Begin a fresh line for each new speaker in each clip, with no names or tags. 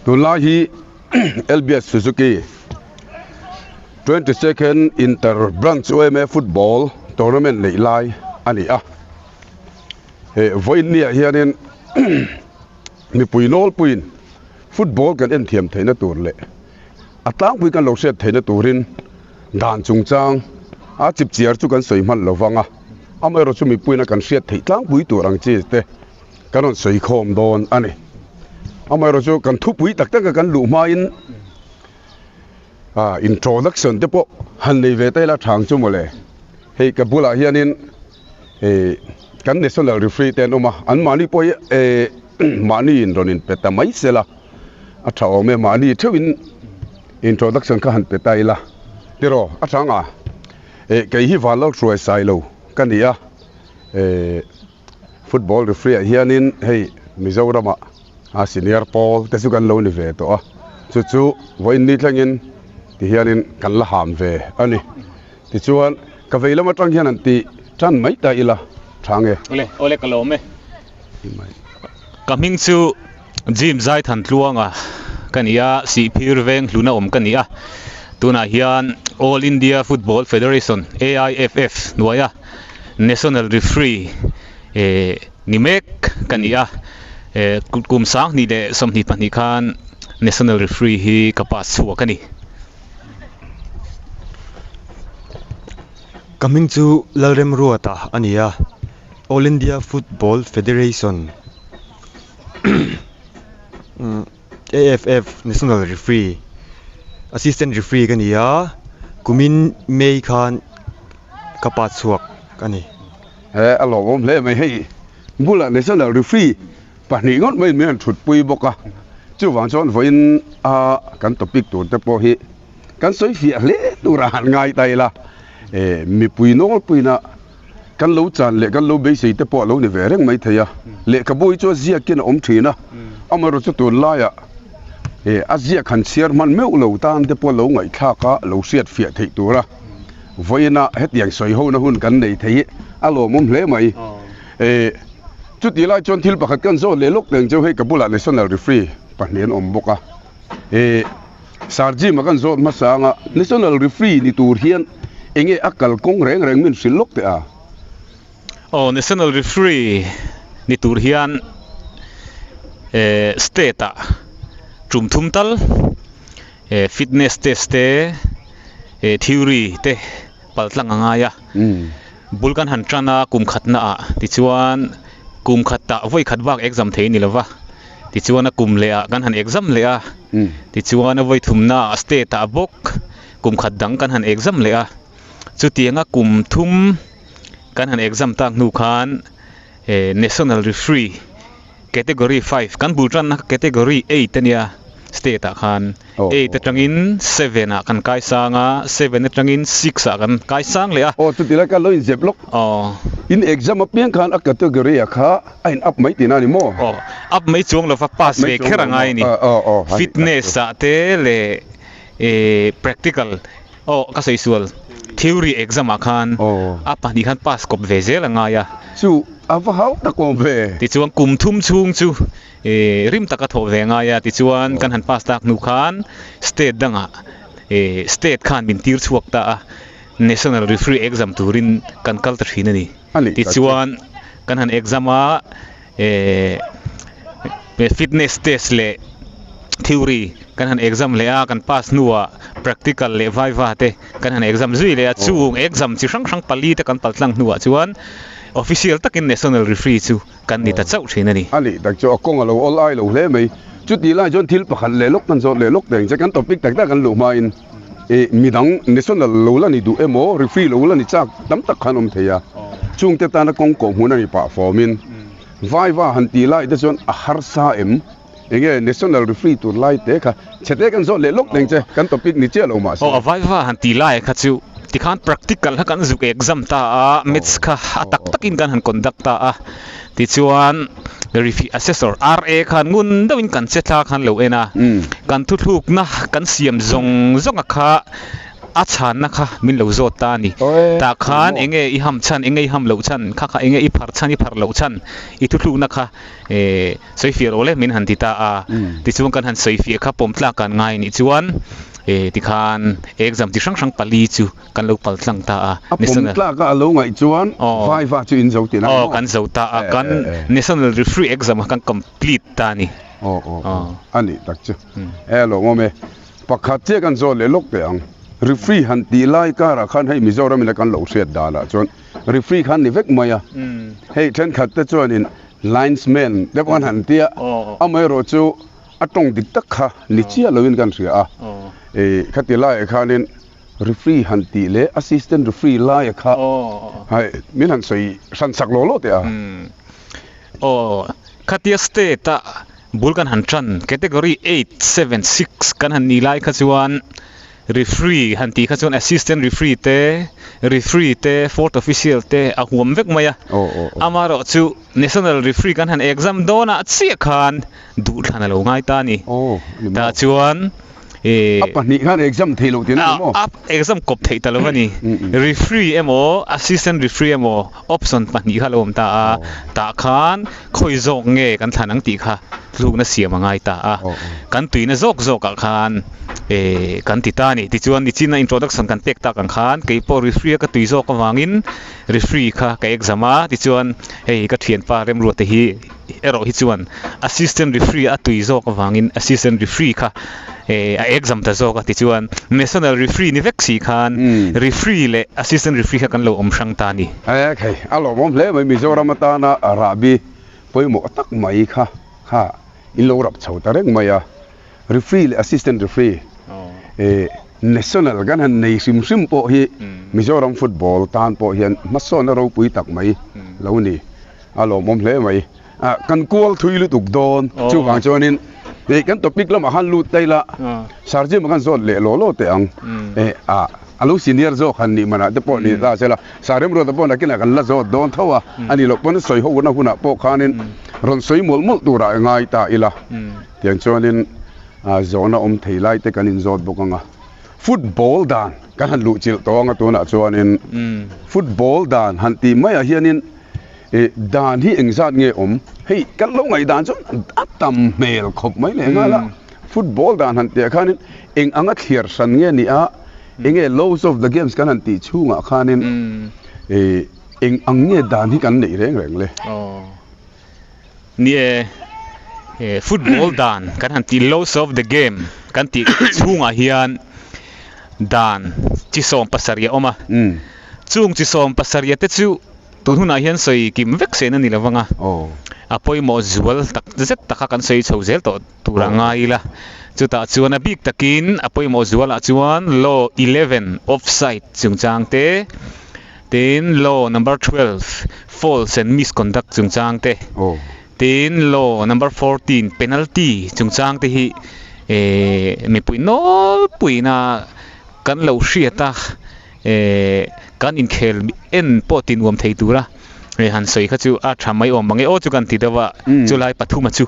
Tunlai hi LBS Suzuki 22nd Inter Branch YMA Football Tournament neih lai a ni a. He vawiin niah hianin mipui nawlpuiin football kan en thiam theihna tur leh a tlangpui kan lo hriat theihna turin dan chungchang a chipchiar chu kan sawi hman lo vang a, amaherawhchu mipuiin a kan hriat theih tlangpui tur ang chi te kan rawn sawi khawm dawn a ni. Amaherawhchu kan thupui tak taka kan luh hmain introduction te pawh han nei ve ta ila thang chu mawle. Hei ka bulah hianin kan national referee te an awm a, anmahni pawh hi mahni in rawn inpe ta mai se la a tha awm e, mahni theuhin introduction kha han pe ta ila tiraw a tha ang a, kei hi Vanlalhruai Sailo ka ni a. Football referee ah hianin hei Mizoram ah a senior pawl te chu kan lo ni ve tawh a, chu chu vawiin ni thlengin ti hianin kan la ham ve a ni. Tichuan ka vei lam atang hian an ti tan mai ta ila tha nge.
Awle, awle ka lawm e. Ka hming chu Jim Zaithantluanga ka ni a, Sihphir veng hluna awm ka ni a. Tunah hian All India Football Federation, AIFF, hnuaia National Referee ni mek ka ni a, kum 2022 khan National Referee hi ka pass chhuak a ni.
Ka hming chu Lalremruata a ni a, All India Football Federation, AFF, National Referee, Assistant Referee ka ni a, kumin May khan ka pa chhuak a ni.
He a lawmawm hle mai hei bulah national referee pahnih ngawt mai min han thutpui bawk a, chuvang chuan vawiin a kan topic tur te pawh hi kan sawi fiah hle tur a han ngai ta ila, mipui nawlpuina kan lo chan leh kan lo beisei te pawh a lo ni ve reng mai thei a, lehkhabu hi chu a ziakin a awm thin a, amaherawhchu chu tunlaiah a ziak han chhiar hman meuh lo tan te pawh lo ngaihthlak a lo hriat fiah theih tur a. Vawiina hetiang sawi hona hun kan nei thei hi a lawmawm hle mai. Chuti lai chuan thil pakhat kan zawt leh lawk teng chu hei ka bulah National Referee pahnih an awm bawk a. Sir Jim-a kan zawt hmasa anga National Referee ni tur hian enge a kalkawng reng reng min hrilh lawk teh a?
Aw, National Referee ni tur hian State-ah tum thum tal Fitness test te, theory te pal tlang a ngai a. Bul kan han tan a kum khatna ah tichuan kum khatah vawi khat bak exam thei a ni lo va, tichuan a kum leh ah kan han exam leh a, tichuan a vawi thumna ah state ah bawk kum khat dang kan han exam leh a, chutianga kum thum kan han exam tak hnu khan National Referee Category 5 kan bul tanna kha Category 8 a nia state ah khan 8 atangin 7 ah kan kai sang a, 7 atangin 6 ah kan kai sang leh a.
Aw chuti lai khan lo inzep lawk.
Aw.
In exam apiang khan a category ah kha a in up mai tihna a ni maw?
Aw up mai chuang lova pass ve kher a ngai a ni. Fitness ah te leh practical Aw, ka sawi sual. Theory exam ah khan a pahnih khan pass kawp ve zel a ngai a.
Chu a va hau tak awm ve.
Tichuan kum thum chhung chu rim taka thawh ve a ngai a, tichuan kan han pass tak hnu khan state dangah state khan min tir chhuak ta a, national referee exam turin kan kal ta thin a ni. Tichuan kan han exam a. Fitness test leh theory kan han exam leh a, kan pass hnuah practical leh viva te kan han exam zui leh a, chung exam chi hrang hrang pali te kan paltlang hnuah chuan official takin national referee chu kan ni ta chauh thin a ni.
A nih tak chu a kawng a lo awl ai lo hle mai. Chutih lai chuan thil pakhat leh lawk kan zawt leh lawk teng che kan topic tak tak kan luh hmain ih midang national lo la ni duh emaw referee lo la ni chak tam tak khan awm thei a, chungte tana kawng kawh hmun a ni pah fawmin. Vaiva han tih lai te chuan a harsa em? Enge national referee tur lai te kha chhete kan zawt leh lawk teng che, kan topic ni chiah lo mahse.
Aw a vaiva han tih lai kha chu tikhan practical kha kan zuk exam ta a, maths kha a tak takin kan han conduct ta a, tichuan referee assessor RA khan ngun deuhin kan che thla khan lo en a, kan thuthlukna kan siam zawng zawnga kha. A chhanna kha min lo zawt ta a ni. Tah khan enge i ham chhan, enge i ham loh chhan, kha kha enge i phar chhan, i phar loh chhan, i thuthlukna kha sawifiah rawh le min han ti ta a. Tichuan kan han sawifiah kha pawm tlak kan ngai nih chuan tikhan exam chi hrang hrang pali chu kan lo pal tlang ta a.
A pawm tlaka a lo ngaih chuan vaiva chu in zo tih na maw?
Aw kan zo ta a, kan National Referee exam kha kan complete ta a ni.
Aw aw aw a nih tak chu. E lawmawm e. Pakhat chiah kan zawt leh lawk teh ang. Referee han tih lai karah khan hei Mizoram ina kan lo hriat danah chuan referee khan ni vek mai a. Hei thenkhat te chuanin linesman te pawh an han ti a, amaherawh chu a tawng dik tak kha ni chiah loin kan hria a. Khati laiah khanin referee han tih leh assistant referee laia kha hei min han sawi hran sak law law teh a.
Aw, khatia state a Bul kan han tan, Category eight, seven, six kan han nih lai kha chuan referee han tih kha chuan assistant referee te, referee te, fourth official te a huam vek mai a. Amaherawh chu national referee kan han exam dawnah chiah khan duhthlan a lo ngai ta a ni. Tah chuan
A pahnih khan exam theih loh tihna ni maw?
A exam kawp theih ta lo a ni. Referee emaw assistant referee emaw option pahnih kha a lo awm ta a, tah khan khawi zawk nge kan thlan ang tih kha tlukna siam a ngai ta a. Kan tuina zawk zawkah khan kan ti ta a ni. Tichuan nichina introduction kan pek tak ang khan keipawh referee a ka tui zawk avangin referee kha ka exam a, tichuan hei ka thianpa Remruate hi erawh hi chuan assistant referee a tui zawk avangin assistant referee kha a exam ta zawk a tichuan national referee ni vek si khan referee leh assistant referee kha kan lo awm hrang ta a ni.
E khai, a lawmawm hle mai Mizoram atana rahbi pawimawh tak mai kha kha in lo rap chho ta reng mai a, referee leh assistant referee national kan han nei hrim hrim pawh hi Mizoram football tan pawh hian hmasawnna ropui tak mai lo ni. A lawmawm hle mai. Ah, kan kual thui lutuk dawn. Chuvang chuanin hei kan topic lamah khan lut daih la, Sir Jim-a khan zawt leh law law teh ang. Eh, ah, a lo senior zawk han nih manah te pawh ni ta se la, Sir Remruata pawh nakinah kan la zawt dawn tho a, a nih loh pawn sawi ho na hunah pawh khanin rawn sawi mawlh mawlh turah i ngai ta ila. Tiang chuanin ah, zawhna awm thei lai te kan inzawt bawk ang a. Football dan kan han luhchilh tawh ang a tunah chuanin football dan han tih maiah hianin Eh, dan hi engzat nge awm? Hei, kan lo ngaihdan chuan a tam hmel khawp mai leh nghal a. Football dan han tih ah khanin eng anga thliar hran nge ni a, enge laws of the games kan han tih chhungah khanin eh, eng ang nge dan hi kan neih reng reng le?
Aw, ni e, eh, football dan kan han tih laws of the game kan tih chhungah hian dan chi 17 a awm a. Chung chi 17 te chu Tun hunah hian sawi kim vek sen a ni lo vang a, a pawimawh zual tak zet taka kan sawi chho zel tawh tur a ngai ila. Chutah chuan a bik takin a pawimawh zualah chuan Law 11 Offside chungchang te, tin Law number 12 Faults and Misconduct chungchang te, tin Law number 14 Penalty chungchang te hi mipui nawlpuina kan lo hriat a. Kan inkhel en pawh ti nuam thei tura han sawi kha chu a tha mai awm mange aw chu kan ti deuh a, chulai pathuma chu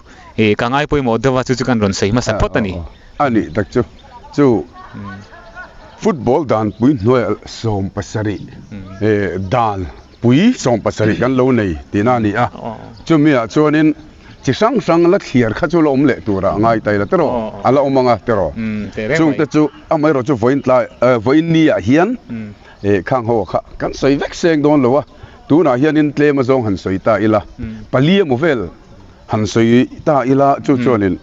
ka ngai pawimawh deuh a chu chu kan rawn sawi hmasa phawt a ni.
A nih tak chu, chu football danpui hnuaiah 17 danpui 17 kan lo nei tihna a ni a, chumiah chuanin Chi hrang hrang la thliar kha chu la awm leh turah a ngai ta ila tiraw? A la awm ang a tiraw? Chungte chu amaherawh chu vawiin tlai vawiin ni ah hian khang ho kha kan sawi vek seng dawn lo a, tunah hianin tlem azawng han sawi ta ila, pali emaw vel han sawi ta ila chu chuanin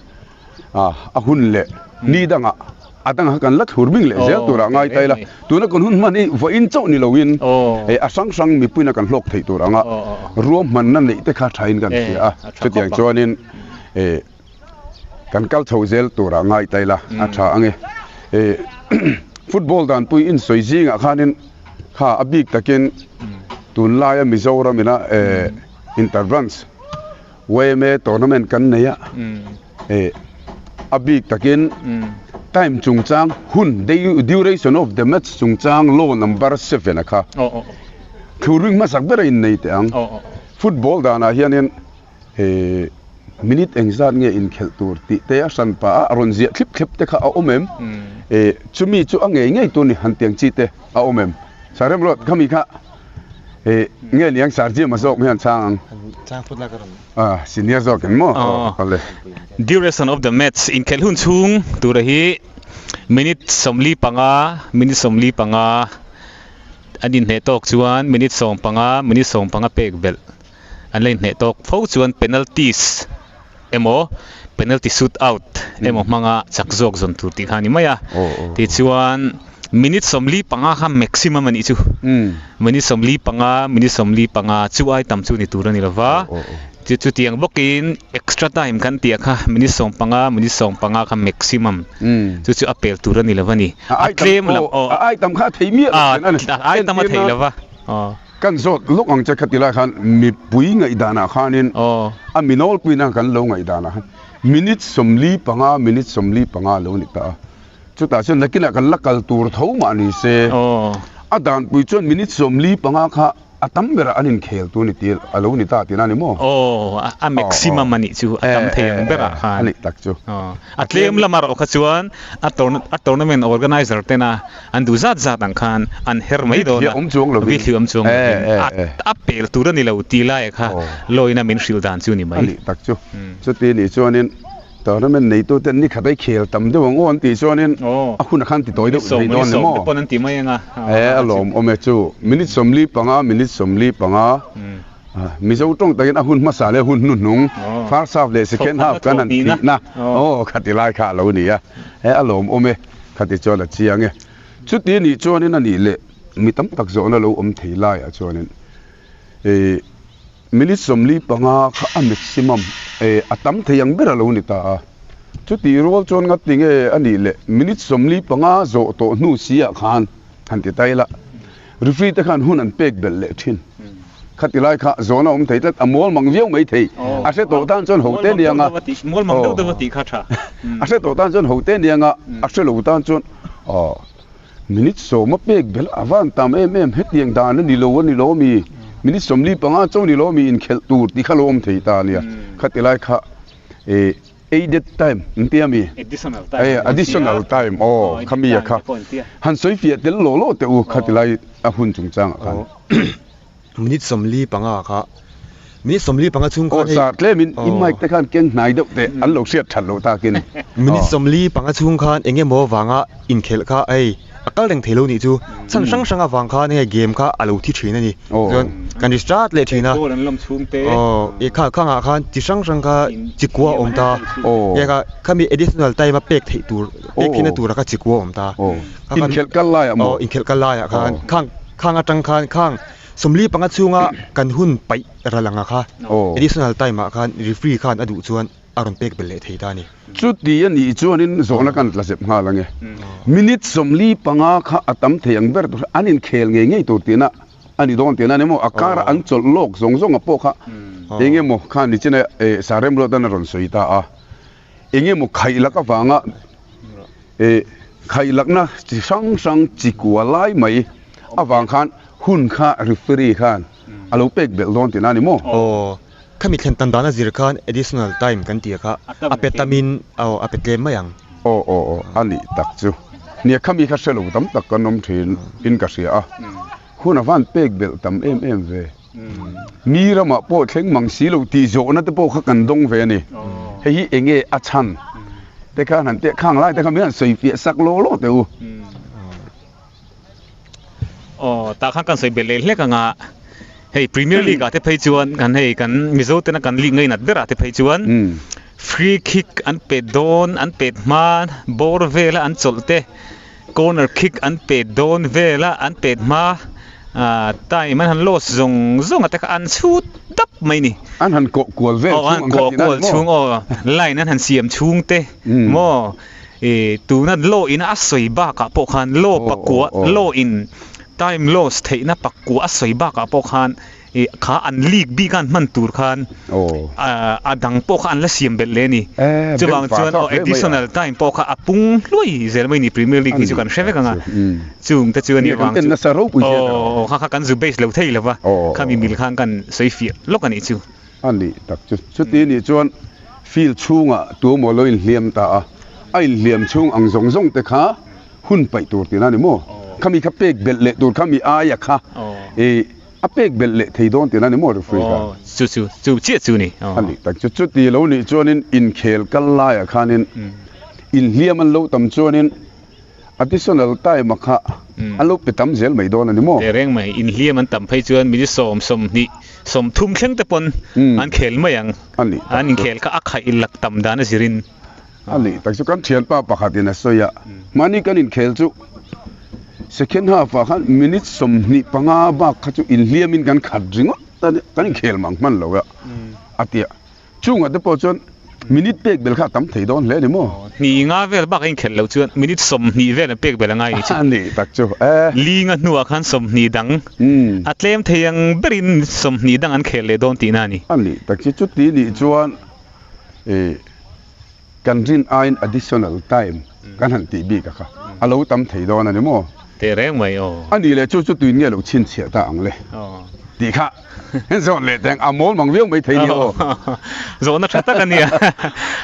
a hun leh ni dangah a dangah kan la thlur bing leh zel turah ngai ta ila, tuna kan hun hman hi vawiin chauh ni loin a hrang hrang mipuina kan hlawk theih tur anga ruahmanna neih te kha thain kan hria a, chutiang chuanin kan kal chho zel turah ngai ta ila a tha ange. Football danpui insawi zingah khanin kha a bik takin tunlaia Mizoram ina Interbranch YMA tournament kan nei a, a bik takin time chungchang hun duration of the match chungchang law number 7 a kha thluring hmasak ber a innei teh ang. Football danah hianin minute engzat nge inkhelh tur tih te a hran pah a, a rawn ziah thlip thlep te kha a awm em? E chumi chu a ngei ngei tur ni han tiang chi te a awm em? Sarem Road khami kha e nge niang Sir Jim a zawk hian chhang ang.
Chhang phut la ka rawn.
Ah senior zawk in maw?
Aw.
Awle.
Duration of the match inkhelh hun chhung tura hi minute 45 minute 45 an inhneh tawk chuan minute 15 minute 15 pek belh an la inhneh tawk fo chuan penalties emaw penalty shoot out emaw hmanga chak zawk zawn tur tih kha a ni mai a. Tichuan minute 45 kha maximum a nih chu. Minute 45 minute 45 chu ai tam chu ni tur a ni lova. Chu chutiang bawkin extra time kan tih kha minute 15 minute 15 kha maximum chu chu a pel tur a ni lova ni. A tlem lam aw.
A ai tam kha a thei miah lo thin a ni.
A ai tam a thei lova.
Kan zawt lawk ang che khati lai khan mipui ngaihdanah khanin a mi nawlpuina kan lo ngaihdanah khan minute 45 minute 45 lo ni ta a. Chutah chuan nakinah kan la kal tur tho mah ni se a danpui chuan minute 45 kha a tam berah an inkhel tu ni tih a lo ni ta tihna a ni maw?
Aw, a maximum a nih chu a tam thei ang berah khan.
A nih tak chu.
A tlem lam erawh kha chuan a tournament organizer tena an duh zat zat ang khan an her mai dawn a, vithliah awm chuang lovin a pel tur a ni lo tih laia kha lawina min hrilh dan chu ni mai.
A nih tak chu. Chuti nih chuanin tournament neitute ni khat ai khel tam deuh ang aw an tih chuanin a hun a khan ti tawi deuh thei dawn ni maw?
Pawn an ti mai ang a.
E a lawm awm e chu. Minute 45 minute 45 Mizo tawng takin a hun hmasa leh hun hnuhnung first half leh second half kan han thihna aw khati lai kha a lo ni a. E a lawm awm e khati chuan a chiang e. Chuti nih chuanin a nih leh mi tam tak zawhna lo awm thei laiah chuanin e minute 45 kha a maximum e a tam thei ang ber a lo ni ta a. Chuti rual chuan nga ti nge a nih leh minute 45 zawh tawh hnu si ah khan han ti ta ila referee te khan hun an pek belh leh thin. Khati lai kha zawhna awm thei tlat a mual mang viau mai thei. A hre tawh tan chuan ho te niang a.
Mual mang deuh deuh a tih kha tha.
A hre tawh tan chuan ho te niang a, a hre lo tan chuan aw minute 10 a pek belh a van tam em em hetiang dan a ni lo a ni lo mi minute 45 chaw ni lo mi inkhelh tur tih kha lo awm thei ta ania. Khati lai kha e aided time an tia mi?
Additional time.
Additional time aw khami a kha. Han sawi fiah tel lo lo teh u khati lai a hun chungchangah khan.
Minute 45 kha minute 45 chhung khan
hei. Aw sir tlemin i mic te khan keng hnai deuh teh an lo hriat that loh takin.
Minute 45 chhung khan eng emaw vanga inkhelh kha hei a kal reng thei lo nih chu. Chhan hrang hrang avang khan hei game kha a lo thi thin a ni. Chuan kan restart leh thin a.
Goal an lawm chhung te.
Aw e kha khangah khan chi hrang hrang kha chi kua a awm ta.
Aw.
E kha khami additional time a pek theih tur pek theihna tura kha chi kua a awm ta.
Aw. Inkhelh kal laiah maw?
Aw inkhelh kal laiah khan khang khang atang khan khang 45 chhunga kan hun paih ral anga kha additional time ah khan referee khan a duh chuan a rawn pek belh leh thei ta a ni.
Chuti a nih chuanin zawhna kan tla zep nghal ange. Minute 45 kha a tam thei ang ber tur an inkhel ngei ngei tur tihna a ni dawn tihna a ni maw? A kara an chawlh lawk zawng zawng a pawh kha eng emaw khan ni chin a Sarem Ruatan a rawn sawi ta a. Eng emaw khaih lak avanga khaih lakna chi hrang hrang chi kua lai mai avang khan hun kha referee khan a lo pek belh dawn tihna a ni maw?
Aw, khami thlen tan dan a zir khan additional time kan tih kha a pe tamin aw a pe tlem mai ang.
Aw aw aw a nih tak chu. Nia khami kha hre lo tam tak kan awm thin in ka hria a. Hun a van pek belh tam em em ve. Mi ramah pawh thleng mang si lo tih zawhna te pawh kha kan dawng ve a ni. Hei hi eng nge a chhan te khan han teh khang lai te kha min han sawi fiah sak law law teh u.
Aw tah khan kan sawi belh leh hlek anga hei Premier League ah te phei chuan kan hei kan Mizo tena kan league ngainat berah te phei chuan free kick an pet dawn an pet hma bawr vela an chawlh te corner kick an pet dawn vela an pet hma time an han loss zawng zawng a te kha an chhut dap mai ni.
An han kawh kual vel
chhung ang kha tihna a ni maw? Chhung aw line an han siam chhung te maw e tuna law in a sawi bakah pawh khan law pakua law in time loss theihna pakua a sawi bakah pawh khan e kha an league bik a an hman tur khan a dang pawh kha an la siam belh leh a ni. Chuvang chuan aw additional time pawh kha a pung hluai zel mai ni Premier League hi chu kan hre vek ang a. Chung te chu a nih avang chu aw kha kha kan zu base lo thei lova khami mil khan kan sawi fiah lawk a nih chu.
A nih tak chu. Chuti nih chuan field chhungah tu emaw lo inhliam ta a, a inhliam chhung ang zawng zawng te kha. Hun paih tur tihna a ni maw? Khami kha pek belh leh tur khami aia kha i a pek belh leh thei dawn tihna a ni maw referee kha?
Chu chu chu chiah chu ni.
A nih tak chu. Chuti lo nih chuanin inkhel kal laiah khanin inhliam an lo tam chuanin additional time a kha an lo pe tam zel mai dawn a ni maw?
Teh reng mai, inhliam an tam phei chuan minute sawm, sawmhnih, sawmthum thleng te pawn an khel mai ang.
A nih tak chu.
An inkhel kha a khaih lak tam dan a zirin.
A nih tak chu kan thianpa pakhatin a sawi a, mahni kan inkhel chu second half ah khan minute 25 bak kha chu inhliamin kan khat ringawt a nia, kan inkhel mang hman lo a, a ti a. Chungah te pawh chuan minute pek bel kha a tam thei dawn hle a ni maw?
Hnih nga vel bak a inkhelh loh chuan minute 20 vel an pek bel a ngai ni chu.
A nih tak chu e.
Li nga hnuah khan 20 dang a tlem thei ang berin 20 dang an khel leh dawn tihna a ni.
A nih tak chu, chuti nih chuan e. Kan rin aiin additional time kan han tih bik a kha a lo tam thei dawn a ni maw?
Teh reng mai aw.
A nih leh chu chu tuin nge lo chhinchhiah ta ang le tih kha zawh leh teng a mawl mang viau mai thei nia aw.
Zawhna tha tak a nia.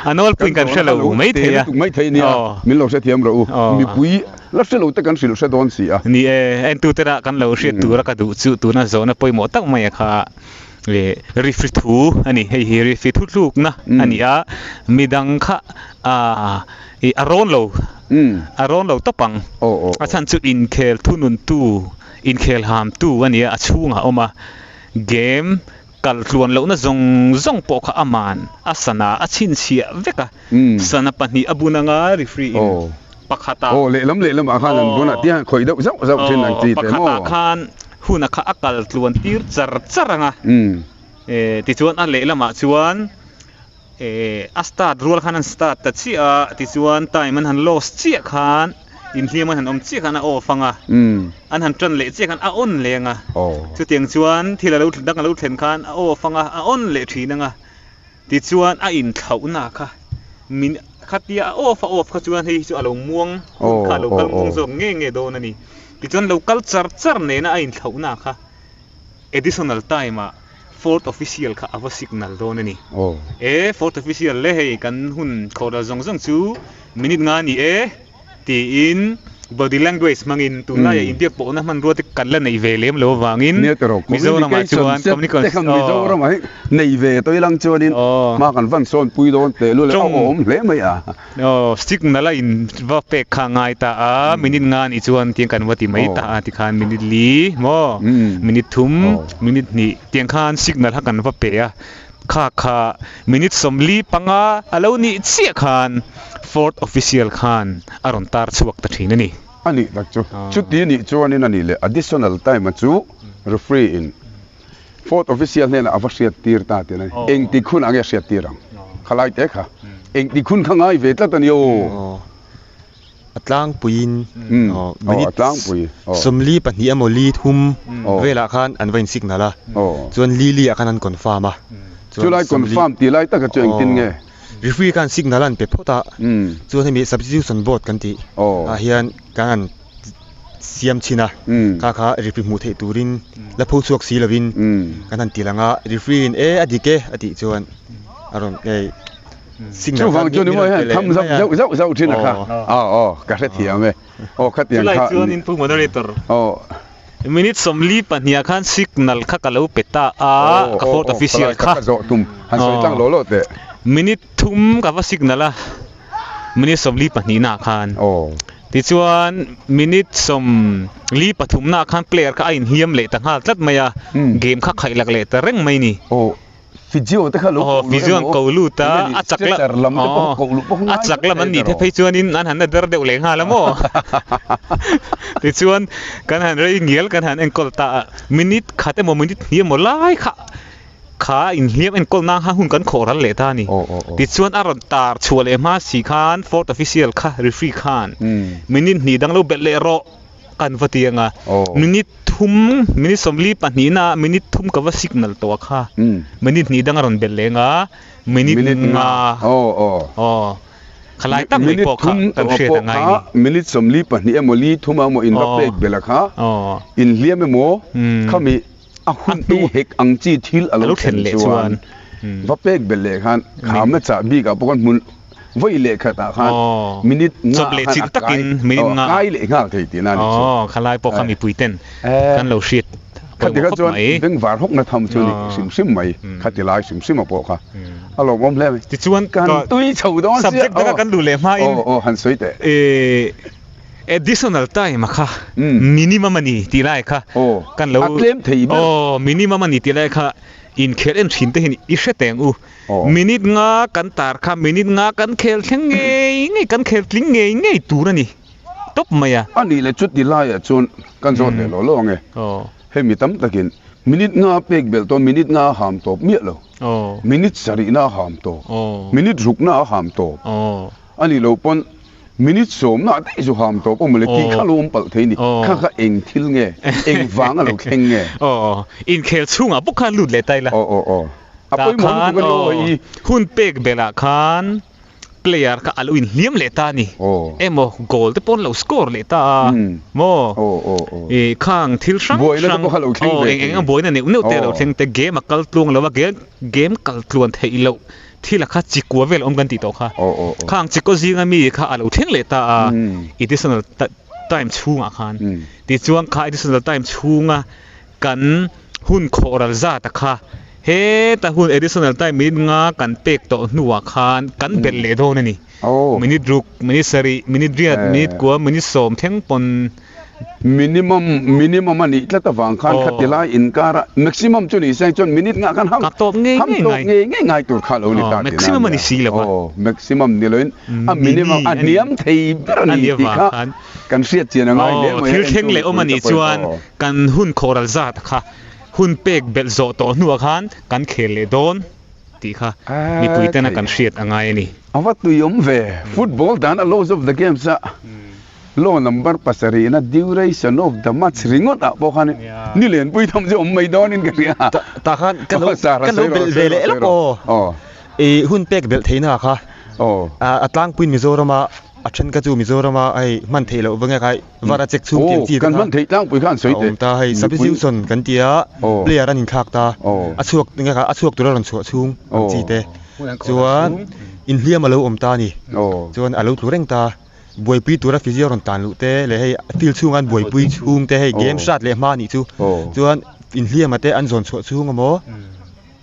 A nawlpuiin kan hre lo mai thei a.
Mai thei nia min lo hrethiam rawh u. Mipui la hre lo te kan hrilh hre dawn si a.
Ni e, entute lah kan lo hriat tura ka duh chu tuna zawhna pawimawh tak mai a kha. Referee thu a ni, hei hi referee thu tlukna a ni a, midang kha a rawn lo, a rawn lo tawp ang. A chhan chu inkhel thununtu, inkhel hamtu a ni a, a chhungah a awm a, game kal tluan lohna zawng zawng pawh kha a man, a sana a chhinchhiah vek a, sana pahnih a bun anga referee in pakhatah.
Aw lehlam lehlamah khan an bun a, tiang khawih deuh zauh zauh thin ang chi te maw?
Pakhatah khan Hun a kha a kal tluan tir char char ang a, tichuan a lehlamah chuan a start rual khan an start ta chiah a, tichuan time an han lost chiah khan inhliam an han awm chiah khan a off ang a, an han tan leh chiah khan a on leh ang a, chutiang chuan thil a lo dang a lo thlen khan a off ang a, a on leh thin ang a, tichuan a inthlauhna kha min khatia a off a off kha chuan hei hi chu a lo muang hun kha a lo kal muang zawk nge nge dawn a ni. Tichuan lo kal char char nena a inthlauhna kha additional time ah fourth official kha a va signal dawn a ni. E fourth official le hei kan hun khawhral zawng zawng chu minute nga a ni e tiin body language hmangin tunlaiah inbiak pawhna hmanrua te kan la neih ve lem lo avangin Mizoramah chuan
communication Mizoramah hi nei ve tawih lang chuanin hma kan van sawn pui dawn tehlul a awm hle mai a.
Aw, signal a in va pek kha a ngai ta a, minute nga nih chuan tiang kan va ti mai ta a tikhan minute li maw, minute thum, minute hnih tiang khan signal kha kan va pe a, kha kha minute 45 a lo nih chiah khan fourth official khan a rawn tar chhuak ta thin a ni.
A nih tak chu, chuti nih chuanin a nih leh additional time a chu referee in Fourth official hnenah a va hriat tir ta tih a ni. Engtik hunah nge hriat tir ang? Khalai te kha. Engtik hun kha ngai ve tlat a ni aw.
A tlangpuiin minute 42 emaw li thum velah khan an va in signal a, chuan li li ah khan an confirm a.
Chulai confirm tih lai taka chu engtin nge?
Referee khan signal an pe phawt a, chuan hemi substitution board kan tih ah hian kan han siam chhin a, kha kha referee hmuh theih turin la pho chhuak si lovin kan han ti lang a, referee in e a dik e a tih chuan a rawn hei signal
kha min rawn pe leh mai a. Zauh zauh zauh thin a kha aw aw ka hrethiam e aw khatiang kha
Chulai chuan in pu moderator
aw
minute 42 ah khan signal kha ka lo pe ta a ka fourth official kha
ka zawh tum han sawi tlang law law teh
minute thum ka va signal a minute 42 na khan tichuan minute 43 na khan player kha a inhliam leh ta nghal tlat mai a game kha khaih lak leh ta reng mai ni.
Physio te kha lo
ko lut emaw, ko lut a, a chak lam
stretcher lam te pawh ko luh pawh
a chak lam an nih te phei chuanin an han na der deuh leh nghal a maw. Tichuan kan han rei ngial kan han enkawl ta a, minute khat emaw minute hnih emaw lai kha kha inhliam enkawl nan khan hun kan khawh ral leh ta a ni. Tichuan a rawn tar chhuah leh hma si khan fourth official kha referee khan minute hnih dang lo belh leh rawh kan va ti ang a, minute thum minute 42 na minute thum ka va signal tawh a kha minute hnih dang a rawn belh leh ang a minute nga aw khalai tak mai pawh kha kan hriat a ngai a ni.
Minute 42 emaw li thum emaw in va pek belh a kha inhliam emaw khami A hun tu hek ang chi thil a lo thlen leh chuan va pek belh leh khan khamna chah bikah pawh khan hmun Vawi leh khatah khan minute nga khan a kai a kai leh nghal thei tihna a nih chu.
Aw, khalai pawh kha mipui ten kan lo hriat
Khati kha chuan bengvar hawkna tham chu ni hrim hrim mai, khati lai hrim hrim a pawh kha a lawmawm hle mai.
Tichuan
kan tui chho dawn
sia. Subject danga kan luh leh hmain
aw aw han sawi teh.
Additional time a kha minimum a ni tih lai kha kan lo
a tlem thei ber.
Aw minimum a ni tih lai kha inkhel en thin te hian i hre teng u. Minute nga kan tar kha minute nga kan khel thleng ngei ngei kan khel tling ngei ngei tur a ni tawp mai a.
A nih leh chuti laiah chuan kan zawt leh lo lo ang e. Hei mi tam takin minute nga pek belh tawh minute nga a ham tawp miah lo. Minute sarihna a ham tawp. Minute rukna a ham tawp. A nih loh pawn minute sawmna daih chu ham tawp awm le tih kha lo awm palh thei a ni. Kha kha eng thil nge? Eng vang a lo thleng nge?
Aw, inkhel chhungah bawk khan lut leh ta ila.
Aw aw aw. A
Tah
pawimawh
khan
lutuk a ni aw
aw,
hei.
Hun pek belh khan player kha a lo inhliam leh ta a ni.
Aw.
Emaw goal te pawh an lo score leh ta a maw?
Aw aw aw.
Ih khang thil hrang
Buaina te
hrang
pawh kha lo thleng
aw
ve
eng
thei.
eng a buaina neuh neuh te a lo
Aw.
thleng te game a kal tluang lo a, game game kal tluan theih loh. Thil a kha chikua vel awm kan tih tawh kha. Khang chikaw zinga mi kha a lo thleng leh ta a, additional time chhungah khan. Tichuan kha additional time chhunga kan hun khawh ral zat a kha heta hun additional time minute nga kan pek tawh hnuah khan kan belh leh dawn a ni. Minute ruk, minute sarih, minute riat, minute kua, minute sawm thleng pawn.
Minimum minimum a nih tlat avang khan khati lai inkara maximum chu ni se chuan minute ngah khan ham
tawp ngei
ngei ngai ngei ngei ngai tur kha lo ni ta
maximum a ni si lo a
aw maximum ni loin a minimum a hniam thei ber a ni tih kha kan hriat chian a ngai hle mai
thil thleng leh awm a nih chuan kan hun khawhral zat kha hun pek belh zawh tawh hnuah khan kan khel leh dawn tih kha mipui tena kan hriat a ngai a ni.
A va tuiawm ve football dan a laws of the games a. Law number pasarihna duration of the match ringawt ah pawh khan ni lenpui tham chu awm mai dawnin ka hria.
Tah khan ka lo ka lo belh ve leh lawk aw. I hun pek belh theihna kha a tlangpuiin Mizorama a then kha chu Mizorama hei hman theih loh vang e khai var a check chhung tiang chi te
kha. Kan hman theih tlangpui kha an sawi teh.
A awm ta hei substitution kan tia player an inthlak ta a chhuak nge kha a chhuak tura rawn chhuah chhung ang chi te chuan inhliam a lo awm ta a ni chuan a lo tlu reng ta. Buaipui tura physio rawn tan luh te leh hei field chhunga an buaipui chhung te hei game hrat leh hma anih chu chuan inhliama te an zawn chhuah chhung emaw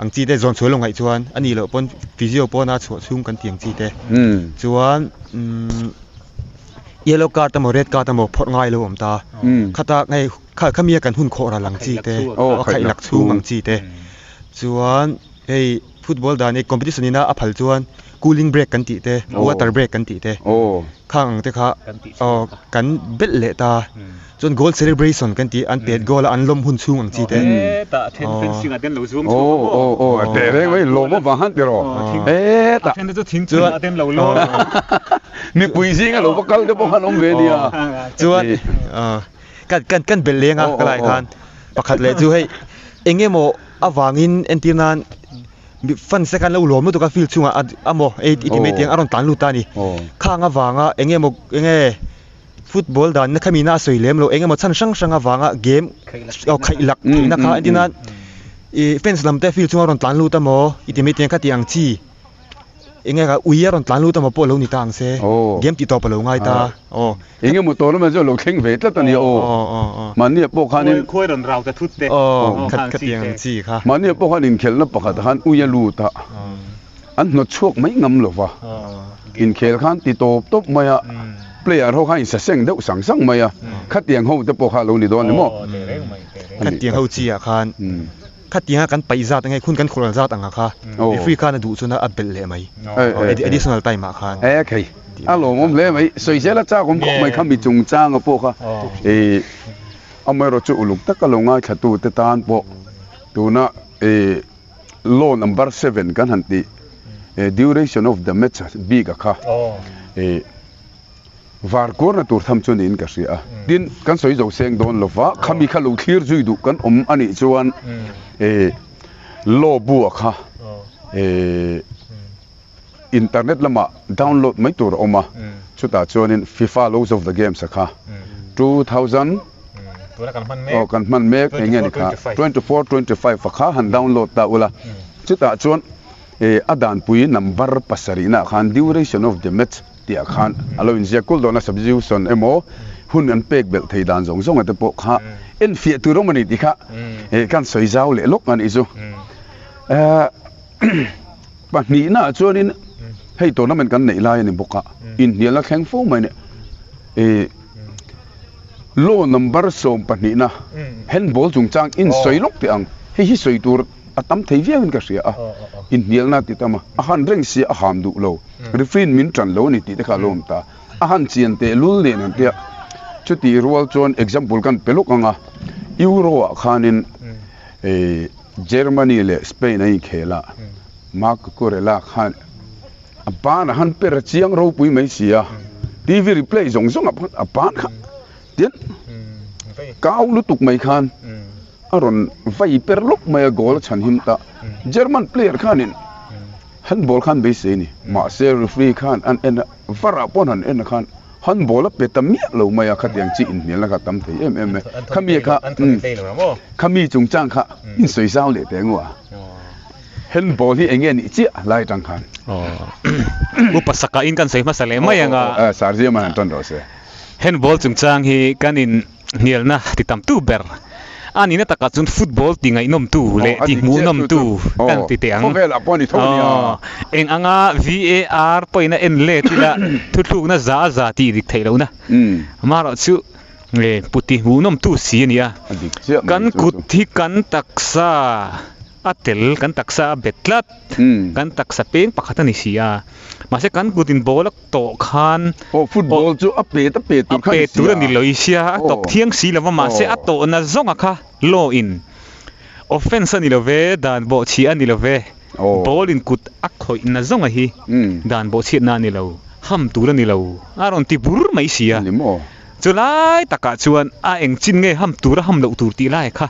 ang chi te zawn chhuah lo ngaih chuan a nih loh pawn physio pawna chhuah chhung kan ti ang chi te chuan umm yellow card emaw red card emaw phawrh ngai lo awm ta khata hei kha khamia kan hun khawh ral ang chi te a khaih lak chhung ang chi te chuan hei football dan hi competition ina a phal chuan cooling break kan tih te water break kan tih te khang ang te kha aw kan belh leh ta chuan goal celebration kan tih an pet goal a an lawm hun chhung ang chi te
mipui zinga lo va kal te pawh khan awm ve nia
chuan kan kan kan belh leng a ka lai khan pakhat leh chu hei eng emaw avangin entir nan Fans te khan lo lawm lutuk a field chungah a maw ei i ti mai tiang a rawn tlan lut ta a ni. Khang avanga eng emaw eng nge football dan na khami na a sawi lem lo eng emaw chhan hrang hrang avanga game aw khaih lak theihna kha entir nan ih fans lam te field chungah a rawn tlan lut a maw i ti mai tiang kha ti ang chi. Eng nge ui a rawn tlan lut emaw pawh lo ni ta ang se, game tih tawp a lo ngai ta aw.
Eng emaw tournament chu a lo thleng ve tlat a nia aw. Mahnia pawh khanin.
Khuai rawn rau ta thut te.
Aw khatiang ang chi kha.
Mahnia pawh khan inkhelhna pakhat khan ui a lut a, an hnawt chhuak mai ngam lo va. Inkhel khan ti tawp tawp mai a, player ho khan insaseng deuh sang sang mai a, khatiang ho te pawh kha a lo ni dawn ni maw?
Khatiang ho chi ah khan. Khatianga kan paih zat ang e, hun kan khawhral zat ang a kha, referee khan a duh chuan a belh leh mai, additional time ah khan.
E khei, a lawmawm hle mai, sawi zel a chak awm khawp mai kha mi chungchanga pawh kha e amaherawh chu uluk taka lo ngaithlatu te tan pawh tuna e law number seven kan han tih duration of the match bik a kha e. Var kuarna tur tham chu niin ka hria a. Tin, kan sawi zo seng dawn lo va, khami kha lo thlir zui duh kan awm a nih chuan eh law bua kha eh internet lamah download mai tur a awm a, chutah chuanin FIFA Laws of the Games a kha 2000 aw kan hman mek eng nge ni kha 24 25 a kha han download ta ula, chutah chuan. A danpui number pasarihnaah khan duration of the match tihah khan a lo inziak kul dawn a, substitution emaw hun an pek belh thei dan zawng zawnga te pawh kha enfiah tur awm a ni tih kha kan sawi zau leh lawk a nih chu. Pahnihnaah chuanin hei tournament kan neih lai a ni bawk a, inhnialna thleng fo mai a ni. Law number sawmpahnihna handball chungchang insawi lawk teh ang, hei hi sawi tur a tam thei viau in ka hria a, inhnialna ti tam a, a han reng sia a ham duh lo, referee in min tan lo a ni tih te kha a lo awm ta, a han chian teh lul nen an tia, chutih rual chuan example kan pe lawk ang a, Euro ah khanin Germany leh Spain an inkhel a, Marc Cucurella khan a ban a han per a chiang ropui mai si a, TV replay zawng zawng a ban kha tian kau lutuk mai khan a rawn vai per lawk mai a, goal a chhan him ta. German player khanin handball khan beisei a ni, mahse referee khan an en a, var ah pawh an han en a khan handball a pe ta miah lo mai a, khatiang chi inhnialna kha a tam thei em em mai. Khami kha khami chungchang kha insawi zau leh teh ngua. Handball hi enge nih chiah lai atang khan.
Upa saka in kan sawi hmasa leh mai ang a.
Sir Zia man han tan rawh se.
Handball chungchang hi kan in hnialna ti tam tu ber a nihna takah chuan football ti ngaihnawm tu leh ti hmuhnawm tu kan ti teh ang.
Khawvelah pawh a ni tho nia.
Eng anga VAR pawhin a en let ila thuthlukna za za tih dik theih lohna. Amaherawh chu pu ti hmuhnawm tu si a ni a. Kan kut hi kan taksa a tel, kan taksa a bet tlat, kan taksa peng pakhat a ni si a. Mahse kan kut in ball a tawh khan
Aw football chu a pet a pet tur kha
ni sia. A pet tur a ni lo i sia, a tawk thiang si lo va mahse a tawhna zawnga kha law in offense a ni lo ve, dan bawhchhiah a ni lo ve, ball in kut a khawihna zawnga hi dan bawhchhiatna a ni lo, ham tur a ni lo a rawn ti bur mai sia. Chu lai takah chuan a eng chin nge ham tur a ham loh tur tih lai kha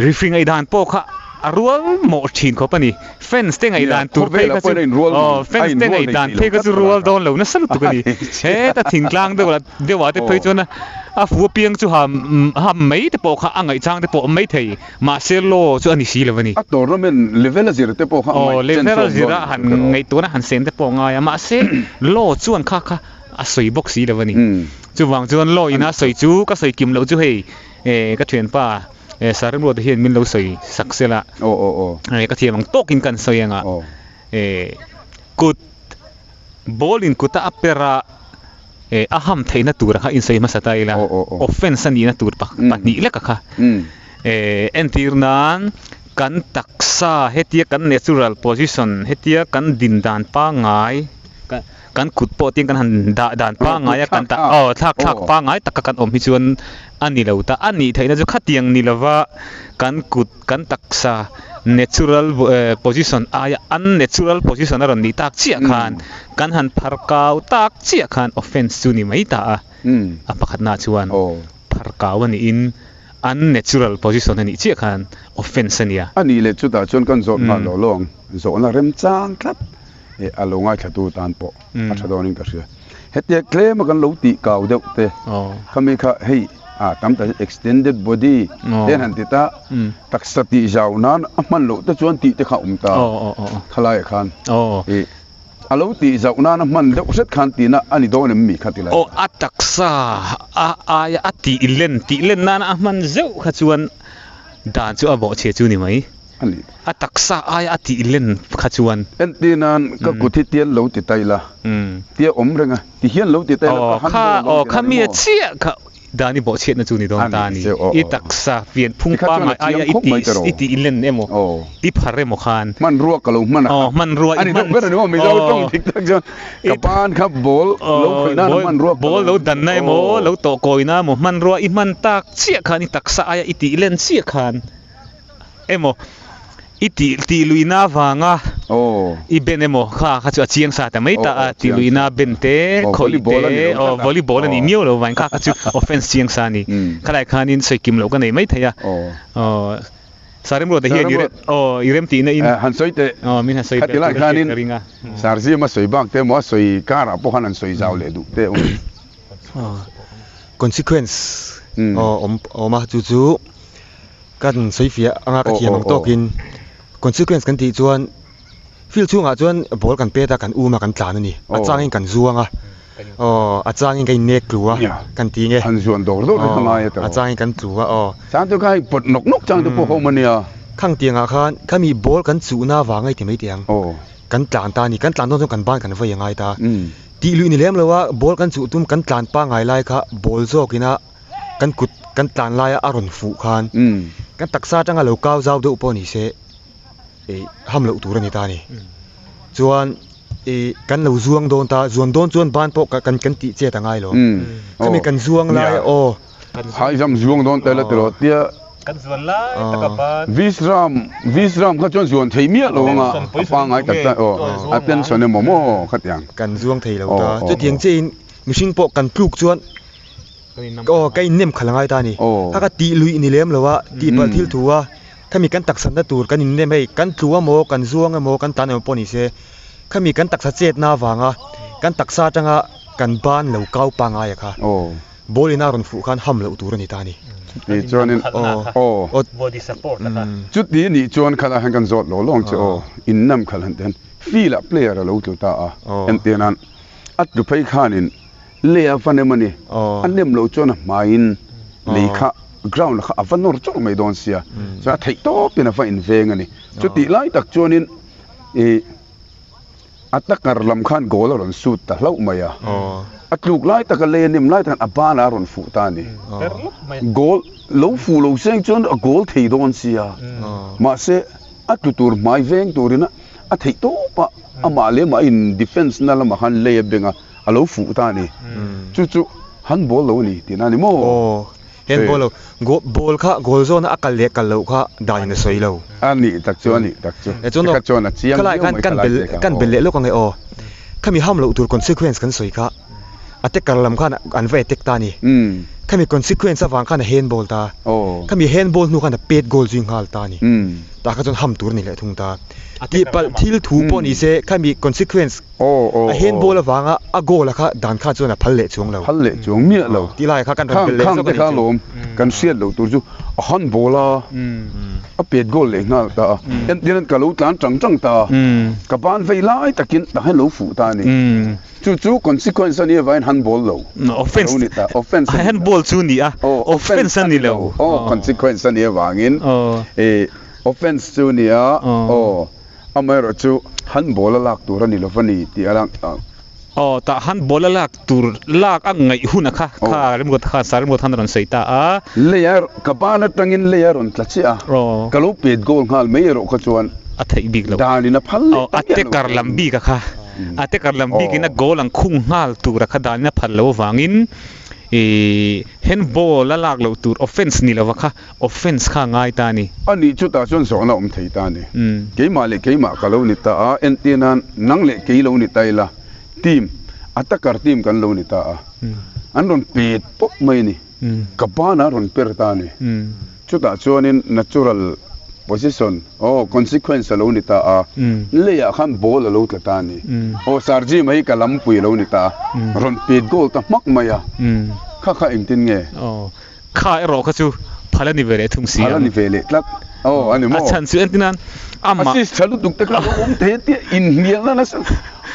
referee ngaihdan pawh kha a rual mawh thin khawp a ni. Fans te ngaihdan tur phei kha chu aw fans te ngaihdan phei kha chu rual dawn lo nasa lutuk a ni. Heta thingtlang deuh lah deuh ah te phei chuan a fu apiang chu ham ham mai te pawh kha a ngaihchang te pawh a awm mai thei. Mahse law chu a ni si lo a ni.
A tournament level a zir te pawh kha a
ngaih chen chhuak dawn. Aw level a zir a han ngaihtuahna han sen te pawh a ngai a. Mahse law chuan kha kha a sawi bawk si lo a ni. Chuvang chuan law ina sawi chu ka sawi kim loh chu hei ka thianpa Sarimruata hian min lo sawi sak sela ka thiam ang tawkin kan sawi ang a kut ball in kuta a per a a ham theihna tur kha insawi hmasa ta ila offense a nihna tur pahnih lek a kha entir nan kan taksa hetia kan natural position hetia kan din dan pangngai Kan kut pawh tin kan han dah dan pangngai a kan tah aw thlak thlak pangngai taka kan awm hi chuan a ni lo ta. A nih theihna chu khatiang ni lova kan kut kan taksa natural position aia unnatural position a rawn nih tak chiah khan kan han phar kau tak chiah khan offense chu ni mai ta a. A pakhatnaah chuan phar kau a niin unnatural position a nih chiah khan offense a nia.
A nih leh chutah chuan kan zawt nghal lo lo ang. Zawhna remchang tlat. A lo ngaithlatu tan pawh a tha dawnin ka hria. Hetia tlema kan lo tih kau deuh te khami kha hei a tam tak extended body te an han ti ta taksa tih zau nan a hman loh te chuan tih te kha a awm ta khalaiah khan ih a lo tih zauh nan a hman deuh hret khan tihna a ni dawn em mi kha ti lai.
Aw a taksa a aia a tih len tih len nana a hman zeuh kha chuan dan chu a bawhchhia chu ni mai.
A ni.
A taksa aia a tih len kha chuan.
Entir nan ka kut hi tian lo ti ta ila, tia awm reng a, ti hian lo ti ta ila ka han bawm lo
ti la ni maw? Aw, kha mi a chiah kha Dani bawhchhiatna chu ni dawn ta a ni. I taksa pian phung pangngai aia i tih i tih len emaw, i phar emaw khan.
Hmanrua ka lo hman a kha.
Aw, hmanrua i
hman. A ni deuh ber a ni maw? Mizo tawng dik tak chuan ka ban kha ball lo khawih nan hmanrua ka lo.
Ball lo danna emaw, lo tawh kawina emaw, hmanrua i hman tak chiah khan i taksa aia i tih len chiah khan. Emaw, i tih tih luihna avanga i ben emaw kha kha chu a chiang sa ta mai ta a, tih luihna ben te, khawih te, aw volleyball a nih miau lo vang kha kha chu offense chiang sa a ni. Khalai khanin sawi kim loh ka nei mai thei a, aw Sarimruata hian i aw i rem tihna in
han sawi teh,
aw min han sawi
ber tur a hriat ka ring a. Sarzima sawi bak te emaw a sawi karah pawh khan han sawi zau leh duh te awm.
Consequence awm awm a chu chu. Kan sawi fiah anga ka thiam ang tawkin consequence kan tih chuan Field chhungah chuan ball kan pet a, kan um a, kan tlan a ni. A changin kan zuang a, aw, a changin kan innek tlu a, kan ti nge.
Han zuan dawr dawr te kha ngai a tawh.
A changin kan tlu a, aw.
Chang chu kha hei pawt nawk nawk chang te pawh a awm a nia.
Khang tiangah khan khami ball kan chuhna vang a i ti mai teh ang. Kan tlan ta a ni. Kan tlan dawn chuan kan ban kan vawi a ngai ta. Tih luih ni lem lo a, ball kan chuh tum kan tlan pangngai lai kha ball zawkina kan kut kan tlan laia a rawn fuh khan kan taksa atanga lo kau zau deuh pawh ni se ih ham loh tur a ni ta a ni. Chuan ih kan lo zuang dawn ta, zuan dawn chuan ban pawh kan kan tih chet a ngai lo. Khami kan zuang lai aw.
High jump zuang dawn te la ti rawh tia.
Kan zuan lai tak a ban.
Visram Visram kha chuan zuan thei miah lo anga a pangngai tak tak aw a tension emaw maw khatiang.
Kan zuang thei lo ta. Chutiang chiahin mihring pawh kan tluk chuan aw ka innem khalh a ngai ta a ni. Kha ka tih luih ni lem lo a, tihpalh thil thu a, khami kan taksanna tur kan innem hei kan tlu emaw kan zuang emaw kan tlan emaw pawh ni se khami kan taksa chetna avanga kan taksa atanga kan ban lo kau pangngai a kha. Ball in a rawn fuh khan ham loh tur a ni ta a ni.
Chuti chuanin aw.
Body support a kha.
Chuti nih chuan khalh ah hian kan zawt lo lawng che aw. In nam khalh han ten field ah player a lo tlu ta a. Entir nan a tlu phei khanin lei a va nem a ni. A nem loh chuan a hmaiin lei kha ground kha a va nawr chawrh mai dawn sia. Chuan a theih tawpin a va inveng a ni. Chutih lai tak chuanin ih. A takar lam khan goal a rawn shoot ta hlauh mai a, a tluk lai taka lei a nem lai takhan a banah a rawn fuh ta a ni. Goal lo fuh lo seng chuan a goal thei dawn sia, mahse a tlu tur hmai veng turin a theih tawp a, amah leh amah in defence na lamah khan lei a beng a, a lo fuh ta a ni. Chu chu handball lo a ni tihna a ni maw?
Handball lo, ball kha goal zawna a kal leh kal loh kha dan in a sawi lo.
A nih tak chu, a nih tak chu. Tikha chuan a chiang
viau mai kha lai te kha. Kan bel leh lawk ang e aw. Khami ham loh tur consequence kan sawi kha a taker lam khan an va attack ta a ni. Khami consequence avang khan a handball ta. Khami handball hnu khan a pet goal zui nghal ta a ni. Tah kha chuan ham tur a ni leh thung ta. Tihpalh thil thu pawh ni se khami consequence A handball avanga a goal a kha dan kha chuan a phal leh chuang lo.
Phal leh chuang miah lo.
Tih lai kha kan rawn belh leh zawk a
nih chu. Khang te kha lawm kan hriat loh tur chu a handball a, a pet goal leh nghal ta a. Entir ka lo tlan tang tang ta a, ka ban vei lai takin tah hian lo fuh ta a ni. Chu chu consequence a nih avangin handball lo.
Offense.
Lo ni ta. Offense a ni ta.
Handball chu ni a, offense a ni lo.
Aw, consequence a nih avangin offense chu ni a, aw. Amaherawh chu handball a lak tur a ni lova ni tih a lang a.
Aw, tah handball a lak tur lak a ngaih hun a kha, kha Remruata khan, Sir Remruata khan a rawn sawi ta a.
Lei a, ka ban atangin lei a rawn tla chiah a, ka lo pet goal nghal mai erawh kha chuan
a theih bik lo.
Danin a phal leh ta
miah lo. A te kar lam bik a kha, a te kar lam bikin a goal ang khung nghal tur a kha danin a phal lo avangin ih handball a lak loh tur offence ni lova kha Offence kha a ngai ta a ni.
A nih chutah chuan zawhna awm thei ta a ni. Keimah leh keimah ka lo ni ta a, entir nan nang leh kei lo ni ta ila, team, attacker team kan lo ni ta a, an rawn pet pawp mai a ni. Ka banah a rawn per ta a ni. Chutah chuanin natural position, aw, consequence a lo ni ta a, leiah khan ball a lo tla ta a ni. Aw, Sarji mai hi ka lampui a lo ni ta a, rawn pet goal ta hmak mai a, kha kha engtin nge?
Kha erawh kha chu phal a ni ve leh thung si
ang. Phal a ni ve leh tlat. Aw, a ni maw?
A chhan chu entin
amah. Assist tha lutuk te kha lo awm thei a tia inhnialna nasa.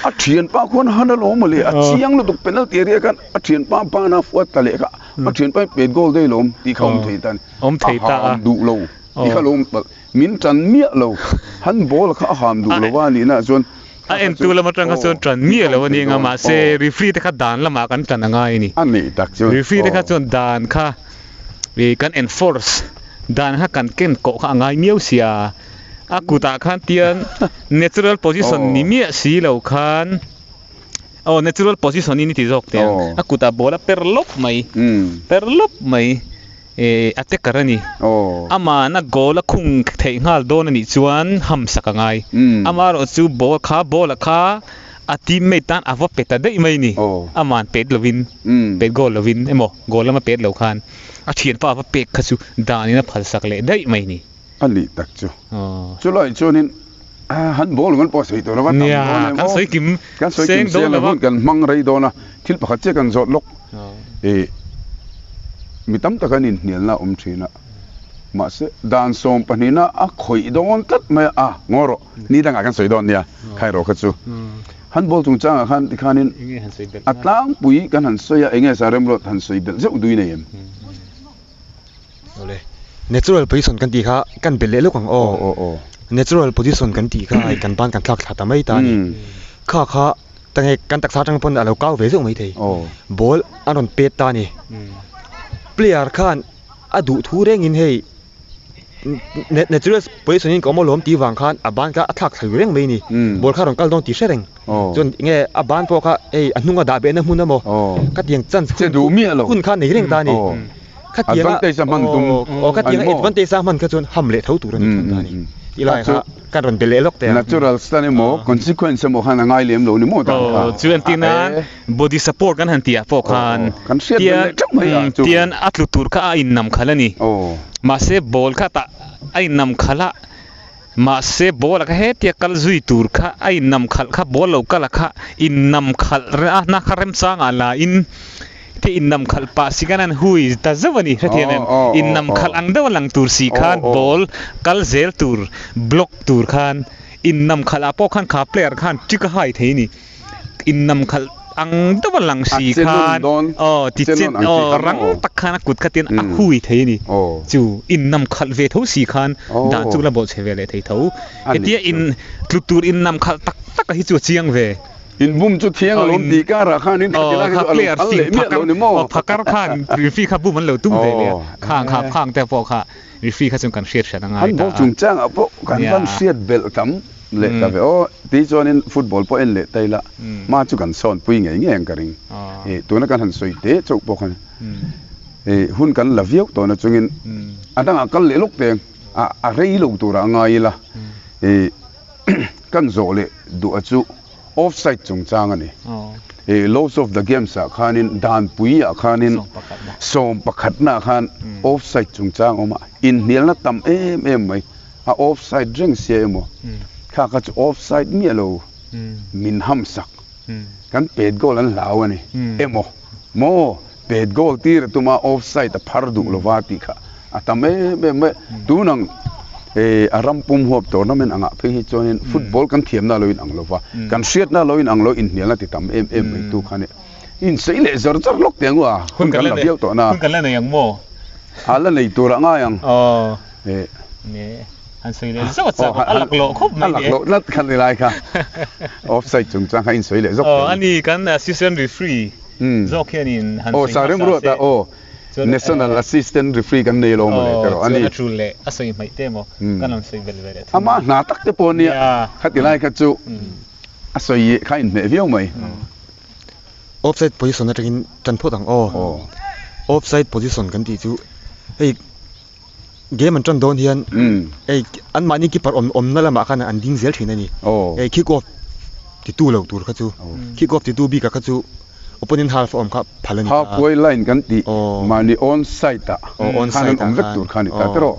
A thianpa khuan han a lawm mawle, a chiang lutuk penalty area khan a thianpa bana fuat ta leh kha a thianpa in pet goal daih lawm tih kha awm thei ta a ni.
Awm thei ta a.
A ham duh lo tih kha lo awm palh. Min tan miah lo. Han ball kha a ham duh lo a nihna chuan
A entu lam atang kha chuan tan miah lo a ni anga mahse referee te kha dan lamah kan tan a ngai a ni.
A nih tak chu.
Referee te kha chuan dan kha ih kan enforce dan kha kan ken kawh kha a ngai miau sia. A kutah khan tian natural position ni miah si lo khan aw natural position in i ti zawk teh ang. A kutah ball a per lawp mai per lawp mai. Eh, a te kar a ni. Amahna goal a khung theih nghal dawn a nih chuan ham sak a ngai. Amaherawh chu ball kha, ball a kha a teammate tan a va pe ta daih mai ni. Amahan pet lovin, pet goal lovin emaw goal lama pet lo khan a thianpa a va pek kha chu danin a phal sak leh daih mai ni.
A nih tak chu. Chulai chuanin han ball kan pawh sawi tur a va tam dawn em
aw.
Kan sawi kim seng lo hun kan hmang rei dawn a, thil pakhat chiah kan zawt lawk. Mi tam tak an inhnialna a awm thin a. Mahse, dan sawmpahnihna a khawih dawn tlat mai a, a ngaw rawh, ni dangah kan sawi dawn nia, khai rawh kha chu. Handball chungchangah khan tikhanin a tlangpui kan han sawi a, enge sa remruat han sawi belh zeuh dui nei em?
Awle, natural position kan tih kha kan belh leh lawk ang aw. Natural position kan tih kha hei kan ban kan thlak thla ta mai ta a ni. Kha kha tang hei kan taksa atang pawn a lo kau ve zeuh mai thei. Ball a rawn pet ta a ni. Player khan a duh thu rengin hei natural position in ka awm alawm tih vang khan a ban kha a thlak thla reng mai a ni. Ball kha a rawn kal dawn tih hre reng. Chuan enge a ban pawh kha hei a hnunga dah behna hmun emaw khatiang chance hun kha nei reng ta a ni. Khatianga aw khatianga advantage a hman kha chuan ham leh tho tur a ni thung ta a ni. Ti lai kha kan rawn be leh lawk teh ang.
Natural stand emaw consequence emaw khan a ngai lem lo ni maw dan kha.
Chu entir nan body support kan han tih ah pawh khan tian a tlu tur kha a innam khalh a ni. Mahse ball kha tah a innam khalh a. Mahse ball a kha hetia kal zui tur kha a innam khalh kha ball lo kal a kha innam khalh a na kha remchang ah la in te innam khalh pah si khan an hui ta zauh a ni hrethiam em innam khalh ang deuh a lang tur si khan ball kal zel tur block tur khan innam khalh ah pawh khan kha player khan trick a hai thei a ni. Innam khalh ang deuh a lang si khan aw ti che aw rang tak khan a kut kha tin a hui thei a ni. Chu innam khalh ve tho si khan dan chu la bawh chhe ve leh thei tho. Hetia in tlu tur innam khalh tak tak a hi chu a chiang ve.
Inbum chu thiang alawm tih karah khan in khati lai kha chu a lo phal leh miah lo ni maw?
Aw phakar khan referee kha bum an lo tum ve leh a, khang kha khang te pawh kha referee kha chuan kan hriat hran a ngai ta a.
Handball chungchangah pawh kan van hriat belh tam. Leh ta ve aw, ti chuanin football pawh en leh ta ila, hma chu kan sawn pui ngei ngei ang ka ring. Ih tuna kan han sawi teh chauh pawh khan ih hun kan la viau tawhna chungin a dangah kal leh lawk teng a a rei lo turah a ngai ila ih kan zawh leh duh a chu offside chungchang a ni. Ih laws of the games ah khanin danpui ah khanin sawm pakhatna ah khan offside chungchang a awm a, inhnialna tam em em mai. A offside reng sia emaw? Kha kha chu offside miah lo min ham sak. Kan pet goal an hlau a ni emaw? Maw pet goal tir a tum a offside a phar duh lova tih kha a tam em em mai. Tun ang a ram pum huap tournament angah phei hi chuanin football kan thiamna lo inang lova, kan hriatna lo inang lo inhnialna ti tam em em mai tu kha nia. Insawi leh zawr zawr lawk teh ang u a, hun kan la viau tawh na.
Hun kan la nei ang maw?
A la nei tur a ngai ang.
Aw. Ne, han sawi leh zawt chak a lak loh khawp mai
ne. A lak loh tlat kha ni lai kha. Offside chungchang kha insawi leh zawk
teh. Aw, ani kan assistant referee zawk hianin han
sawi hmasa se. Aw, Sarem Ruata aw, National assistant referee kan nei lo maw le teh rawh.
Ani. Chuan a tul leh a sawi hmaih te maw kan rawn sawi belh ve leh
thung. Amah hna tak te pawh nia khati lai kha chu a sawi kha inhmeh viau mai.
Offside position atangin tan phawt ang aw. Offside position kan tih chu hei game an tan dawn hian hei anmahni keeper awm awmna lamah khan an ding zel thin a ni. Hei kick off titu lo tur kha chu kick off titu bikah kha chu opponent half a awm kha phal a ni ta.
Halfway line kan tih mahni onside ah khan an awm vek tur kha a ni ta tiraw.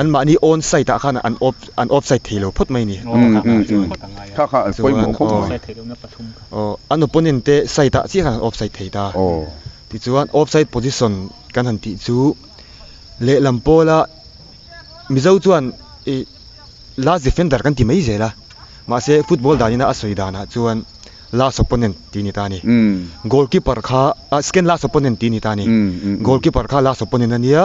Anmahni onside ah khan an off an offside thei lo phawt mai a ni.
Kha kha an pawimawh khawp mai.
Aw, an opponent te side ah chiah khan an offside thei ta. Tichuan offside position kan han tih chu lehlam pawla Mizo chuan ih last defender kan ti mai zel a, mahse football danina a sawi danah chuan last opponent tih a ni ta a ni. Goalkeeper kha ah second last opponent tih a ni ta a ni. Goalkeeper kha last opponent a nia,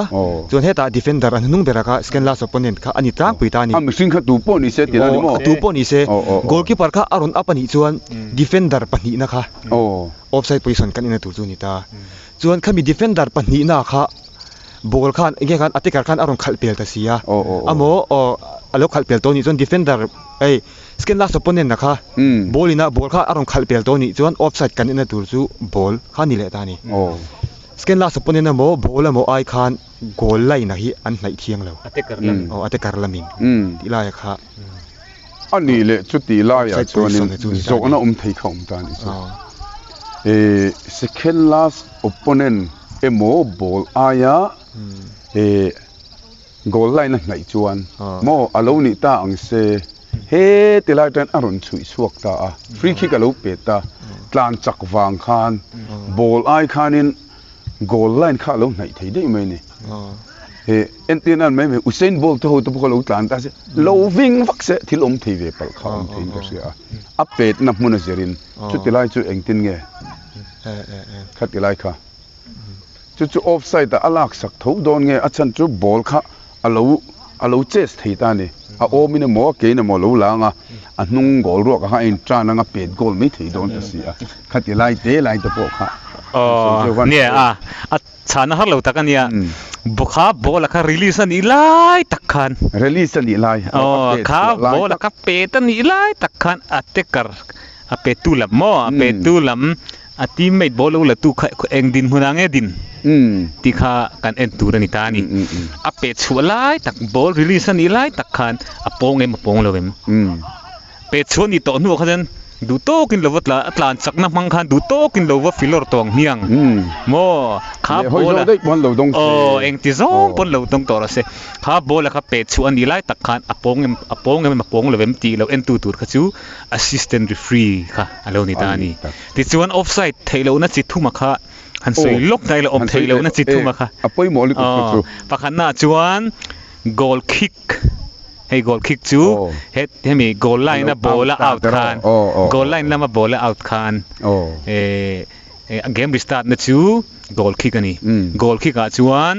chuan hetah defender a hnuhnung berah kha second last opponent kha a ni tlangpui ta a ni.
A mihring kha tu pawh ni se tih a ni maw?
Aw, tu pawh ni se. Goalkeeper kha a rawn up a nih chuan defender pahnihna kha offside position kan ena tur chu a ni ta. Chuan khami defender pahnihna kha ball khan enge khan attacker khan a rawn khalh pel ta si a, amaw aw a lo khalh pel tawh a nih chuan defender hei second last opponent a kha ball in a ball kha a rawn khalh pel tawh a nih chuan offside kan ena tur chu ball kha a ni leh ta a ni. Second last opponent emaw ball emaw ai khan goal line a hi an hnaih thiang lo. Aw attacker lamin tih laia kha.
A nih leh chutih laiah chuanin zawhna awm thei kha awm ta a nih chu. Ih second last opponent emaw ball aia ih goal line a hnaih chuan maw a lo nih ta ang se he ti lai tan a rawn chhuih chhuak ta a, free kick a lo pe ta, tlan chak vang khan ball ai khanin goal line kha a lo hnaih thei daih mai a ni. He entir nan mai mai Usain Bolt te ho te pawh kha lo tlan ta se lo ving vak se thil awm thei ve palh kha awm theiin ka hria a. A petna hmun a zirin chuti lai chu engtin nge khati lai kha chu chu offside ah a laksak tho dawn nge a chhan chu ball kha a lo a lo chase thei ta a ni. A awmin emaw a kein emaw a lo lang a, a hnung goal ruak ah khan a in tan anga pet goal mai thei dawn ta si a, khati lai te lai te pawh kha an sawi zeuh a.
Nia a, a chhana har lo tak a nia. Kha ball a kha release a nih lai tak khan.
Release a nih lai, a pet
Kha
chhuah lai
ball a
tak.
kha pet a nih lai tak khan a taker a pettu lam maw a pettu lam A teammate ball lo la tu kha eng dinhmun ah nge din tih kha kan en tur a ni ta a ni. A pet chhuah lai tak, ball release a nih lai tak khan a pawng em a pawng lo em. Pet chhuah a nih tawh hnuah kha chuan duh tawkin lo va tla, a tlan chakna hmang khan duh tawkin lo va filawr tawh ang hmiang maw kha ball a aw engti zawng pawn lo dawng tawh rawh se. Kha ball a kha pet chhuah a nih lai tak khan a pawng em a pawng em a pawng lo em tih lo entu tur kha chu assistant referee kha a lo ni ta a ni. Tichuan offside theih lohna chi thuma kha han sawi lawk ta ila awm theih lohna chi thuma kha.
A pawimawh lutuk chu chu.
Pakhatna ah chuan goal kick, hei goal kick chu he hemi goal line a ball a out khan goal line lama ball a out khan game restart na chu goal kick a ni. Goal kick ah chuan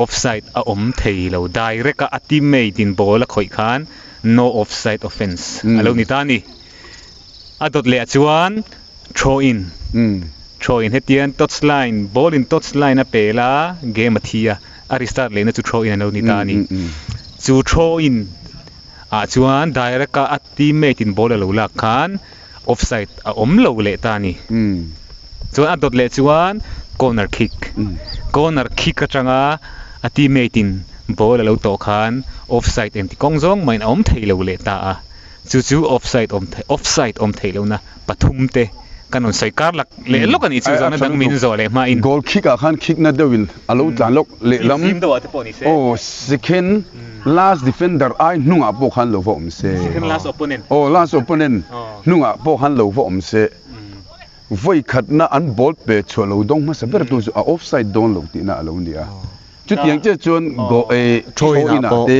offside a awm thei lo direct a a teammate in ball a khawih khan no offside offence a lo ni ta a ni. A dawt leh ah chuan throw in, throw in hetian touch line, ball in touch line a pel a, game a thi a, a restart lehna chu throw in a lo ni ta a ni. Chu throw in ah chuan direct a a teammate in ball a lo lak khan offside a awm lo leh ta a ni. Chuan a dawt leh chuan corner kick, corner kick atanga a teammate in ball a lo tawh khan offside engti kawng zawng mahin a awm thei lo leh ta a. Chu chu offside awm theih offside awm theih lohna pathum te kan rawn sawi kar lak leh lawk a nih chu zawhna dang min zawh leh hmain.
Goal kick ah khan kick na deuh in a lo tlan lawk lehlam
Zim deuh ah te pawh ni se.
Aw second last defender ai hnungah pawh khan lo va awm se.
Second last opponent.
Aw last opponent hnungah pawh khan lo va awm se. Vawi khatna an ball pe chhuah lo dawng hmasa ber tu chu a offside dawn lo tihna a lo ni a. Chutiang chiah chuan throw in ah te,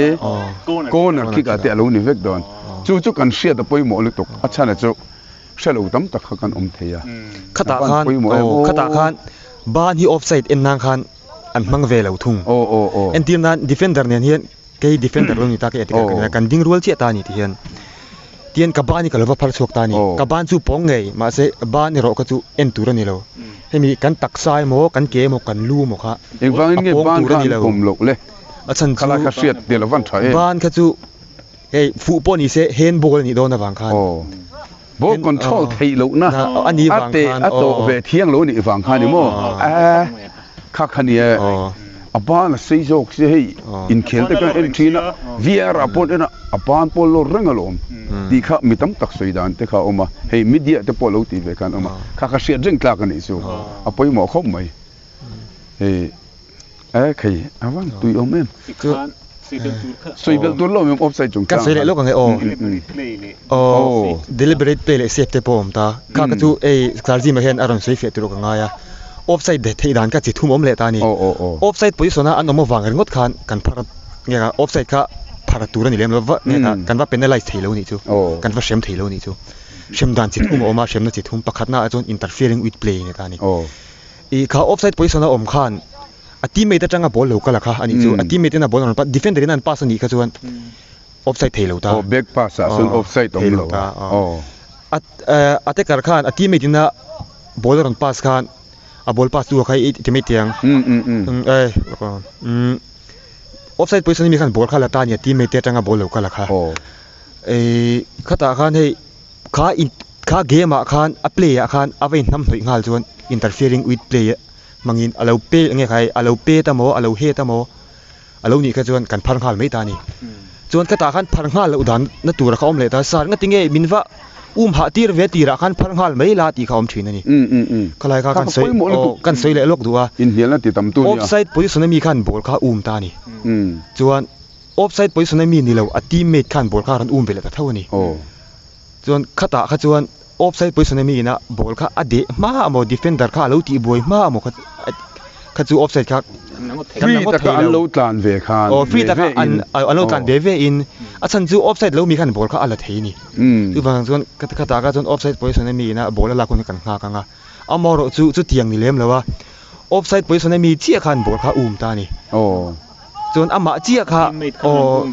corner kick ah te a lo ni vek dawn. Chu chu kan hriat a pawimawh lutuk. A chhan chu hre lo tam tak kha kan awm thei a.
Khatah khan, aw khatah khan ban hi offside en nan khan an hmang ve lo thung. Entir nan defender nen hian kei defender lo ni ta kei a ti kha kan ding rual chiah ta a ni ti hian. Tihian ka ban hi ka lo va phar chhuak ta a ni. Ka ban chu pawng ngei, mahse ban erawh kha chu en tur a ni lo. Hemi kan taksa emaw, kan ke emaw, kan lu emaw kha
Engvangin
a
nge
pawng
ban
tur a
kha
ni
an
lo.
pawm loh le?
A chhan chu
Khalai kha hriat tel a van tha em?
Ban kha chu hei fuh pawh ni se handball a nih dawn avang khan.
Aw. Ball
Hand,
control
aw.
theih lohna
Na, a nih
a
vang
teh
khan,
a tawh
aw.
ve thiang lo a nih vang kha ni maw?
Aw.
Aaa kha kha nia.
Aw.
A ban a sei zawk si hei inkhel te khan en thin a, VR ah pawh en a, a ban pawh lawr reng alawm tih kha mi tam tak sawi dan te kha a awm a, hei media te pawh lo tih ve khan a awm a, kha kha hriat reng tlak a nih chu, a pawimawh khawp mai. Hei e khei a van tui awm em. Sawi belh tur lo awm em offside chung
Kan
chang
sawi leh
khan.
lawk ang e aw. Aw deliberate play leh safe te pawh a awm ta. Kha ka chu hei Sarjima hian a rawn sawi fiah tur ka ngai a. Offside de theih dan kha chi thum awm leh ta a ni. Offside position a an awm avang ringawt khan kan phar nge kha offside kha phar tur a ni lem lo va nge kha kan va penalize thei lo nih chu. Kan va hrem thei lo nih chu. Hrem dan chi thum a awm a, hremna chi thum pakhatna ah chuan interfering with play a ni ta a ni. Ih kha offside position a awm khan a teammate atanga ball lo kal a kha a nih chu. A teammate in a ball a rawn pass defender in a an pass a nih kha chuan offside thei lo ta.
Aw back pass ah chuan offside awm lo a. Aw.
A a attacker khan a teammate in a ball a rawn pass khan a ball pass tu a kha i ti mai teh ang. Umm offside position ami khan ball kha la ta a ni a teammate te atanga ball lo kal a kha.
Aw.
Ih khatah khan hei kha in kha game ah khan a play ah khan a va inhnam hnawih nghal chuan interfering with play hmangin a lo pe enge khai a lo pet a maw a lo het a maw a lo nih kha chuan kan phar nghal mai ta a ni. Chuan khatah khan phar nghal loh dan na tur kha awm leh ta sar nga tinge min va um hah tir ve tirah khan phar nghal mai la tih kha awm thin a ni. Khalai kha kan sawi aw kan sawi leh lawk duh a.
Inhnialna ti tam tu nia.
Offside position ami khan ball kha um ta a ni. Chuan offside position ami ni lo a teammate khan ball kha a rawn um ve leh ta tho a ni. Chuan khatah kha chuan offside position ami ina ball kha a deh hma amaw defender kha a lo tih buai hma amaw kha kha chu offside kha Kan la
Free
ngawt
taka
thei
an
lo.
lo tlan ve khan
Aw, free
ve
taka
ve
an
in.
an lo tlan
Aw.
ve ve in. A chhan chu offside lo mi khan ball kha a la thei a ni.
Umm.
Chuvang chuan khatah kha chuan offside position a mi ina ball a lak hun hi kan nghak ang a. Amaherawh chu chutiang ni lem lo a, offside position a mi chiah khan ball kha a um ta a ni.
Aw.
Chuan amah chiah kha aw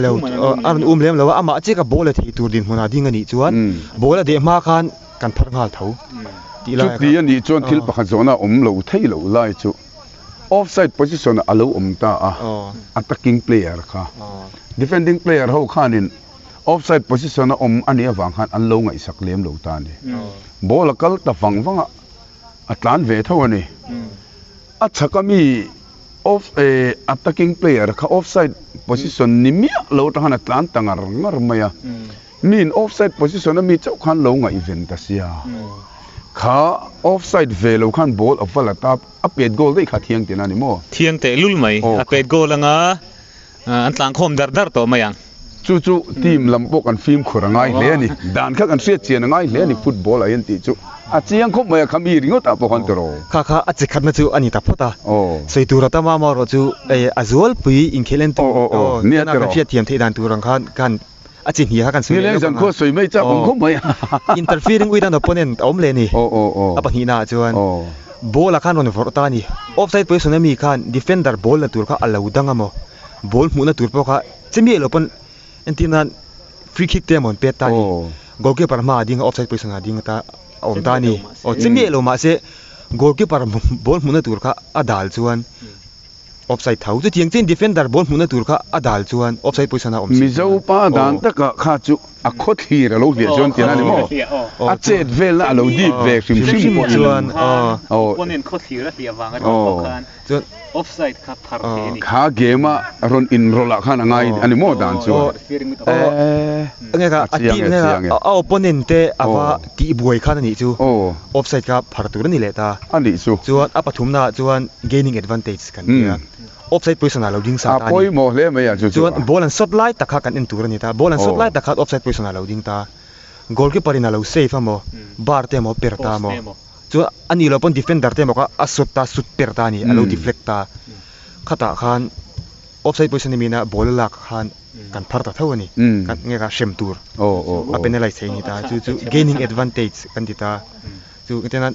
lo a rawn um lem lo a, amah chiah kha ball a thei tur dinhmunah ding a nih chuan ball a deh hma khan kan phar nghal tho tih lai a kha.
Chuti a nih chuan thil pakhat zawhna awm lo thei lo lai chu offside position ah a lo awm ta a, attacking player kha defending player ho khanin offside position a awm a nih avang khan an lo ngaihsak lem lo ta a ni. Ball a kal ta vang vang a, a tlan ve tho a ni. A chhak a mi off eh attacking player kha offside position ni miah lo atang khan a tlan ta ngar ngar mai a. Miin offside position a mi chauh khan lo ngaihven ta sia. Kha offside ve lo khan ball a va la ta a pet goal daih kha thiang tina ni maw?
Thiang teh lul mai. A pet goal anga an tlangkhawm dar dar tawh mai ang.
Chu chu team lam pawh kan fimkhur a ngai hle a ni. Dan kha kan hriat chian a ngai hle a ni football ah hian tih chu a chiang khawp mai a, kha mi ringawt ah pawh khan tiraw.
Kha kha a chi khatna chu a ni ta phawt a. Sawi tur a tam a, amaherawh chu a zualpui inkhel en tur aw tuna kan hriat thiam theih dan tur ang khan khan a chi hnih kha kan sawi leh lawk ang a.
Sawi mai chak awm khawp mai a.
Interfering with an opponent a awm leh a ni. A pahnihna ah chuan ball ah khan rawn vawrh ta a ni. Offside position a mi khan defender ball la tur kha a lo dang a maw? Ball hmuhna tur pawh kha Che miah lo pawn entir nan free kick te emaw an pet ta a ni. Goalkeeper hmaah ding a offside position ah ding ta a awm ta a ni. Aw che miah lo mahse goalkeeper ball hmuhna tur kha a dal chuan offside tho. Chutiang chian defender ball hmuhna tur kha a dal chuan offside position ah awm si
Mizo pa dan takah kha chu a khaw thlir a lo hliah chuan tihna a ni maw? A chet velna a lo dip ve hrim hrim pawh
chuan
Opponent khaw thlir a hliah vang atang pawh khan Offside kha phar thei a ni.
Kha game a rawn inrawlh ah khan a ngai a ni maw dan chuan?
Enge kha a team nge kha a opponent te a va tih buai khan a nih chu offside kha phar tur a ni leh ta.
A nih chu.
Chuan a pathumna ah chuan gaining advantage kan ti a. Offside position ah lo ding sa ta a ni.
A pawimawh hle mai a chu chu.
Chuan ball an shot lai tak kha kan en tur a ni ta. Ball an shot lai tak kha offside position ah lo ding ta. Goalkeeper in a lo save a maw, bar te emaw per ta maw. Chuan a nih loh pawn defender te emaw kha a sut ta, sut per ta a ni, a lo deflect ta. Khatah khan offside position a mina ball a lak khan kan phar ta tho a ni. Kan nge kha hrem tur a penalize thei a ni ta. Chu chu gaining advantage kan ti ta. Chu engtin a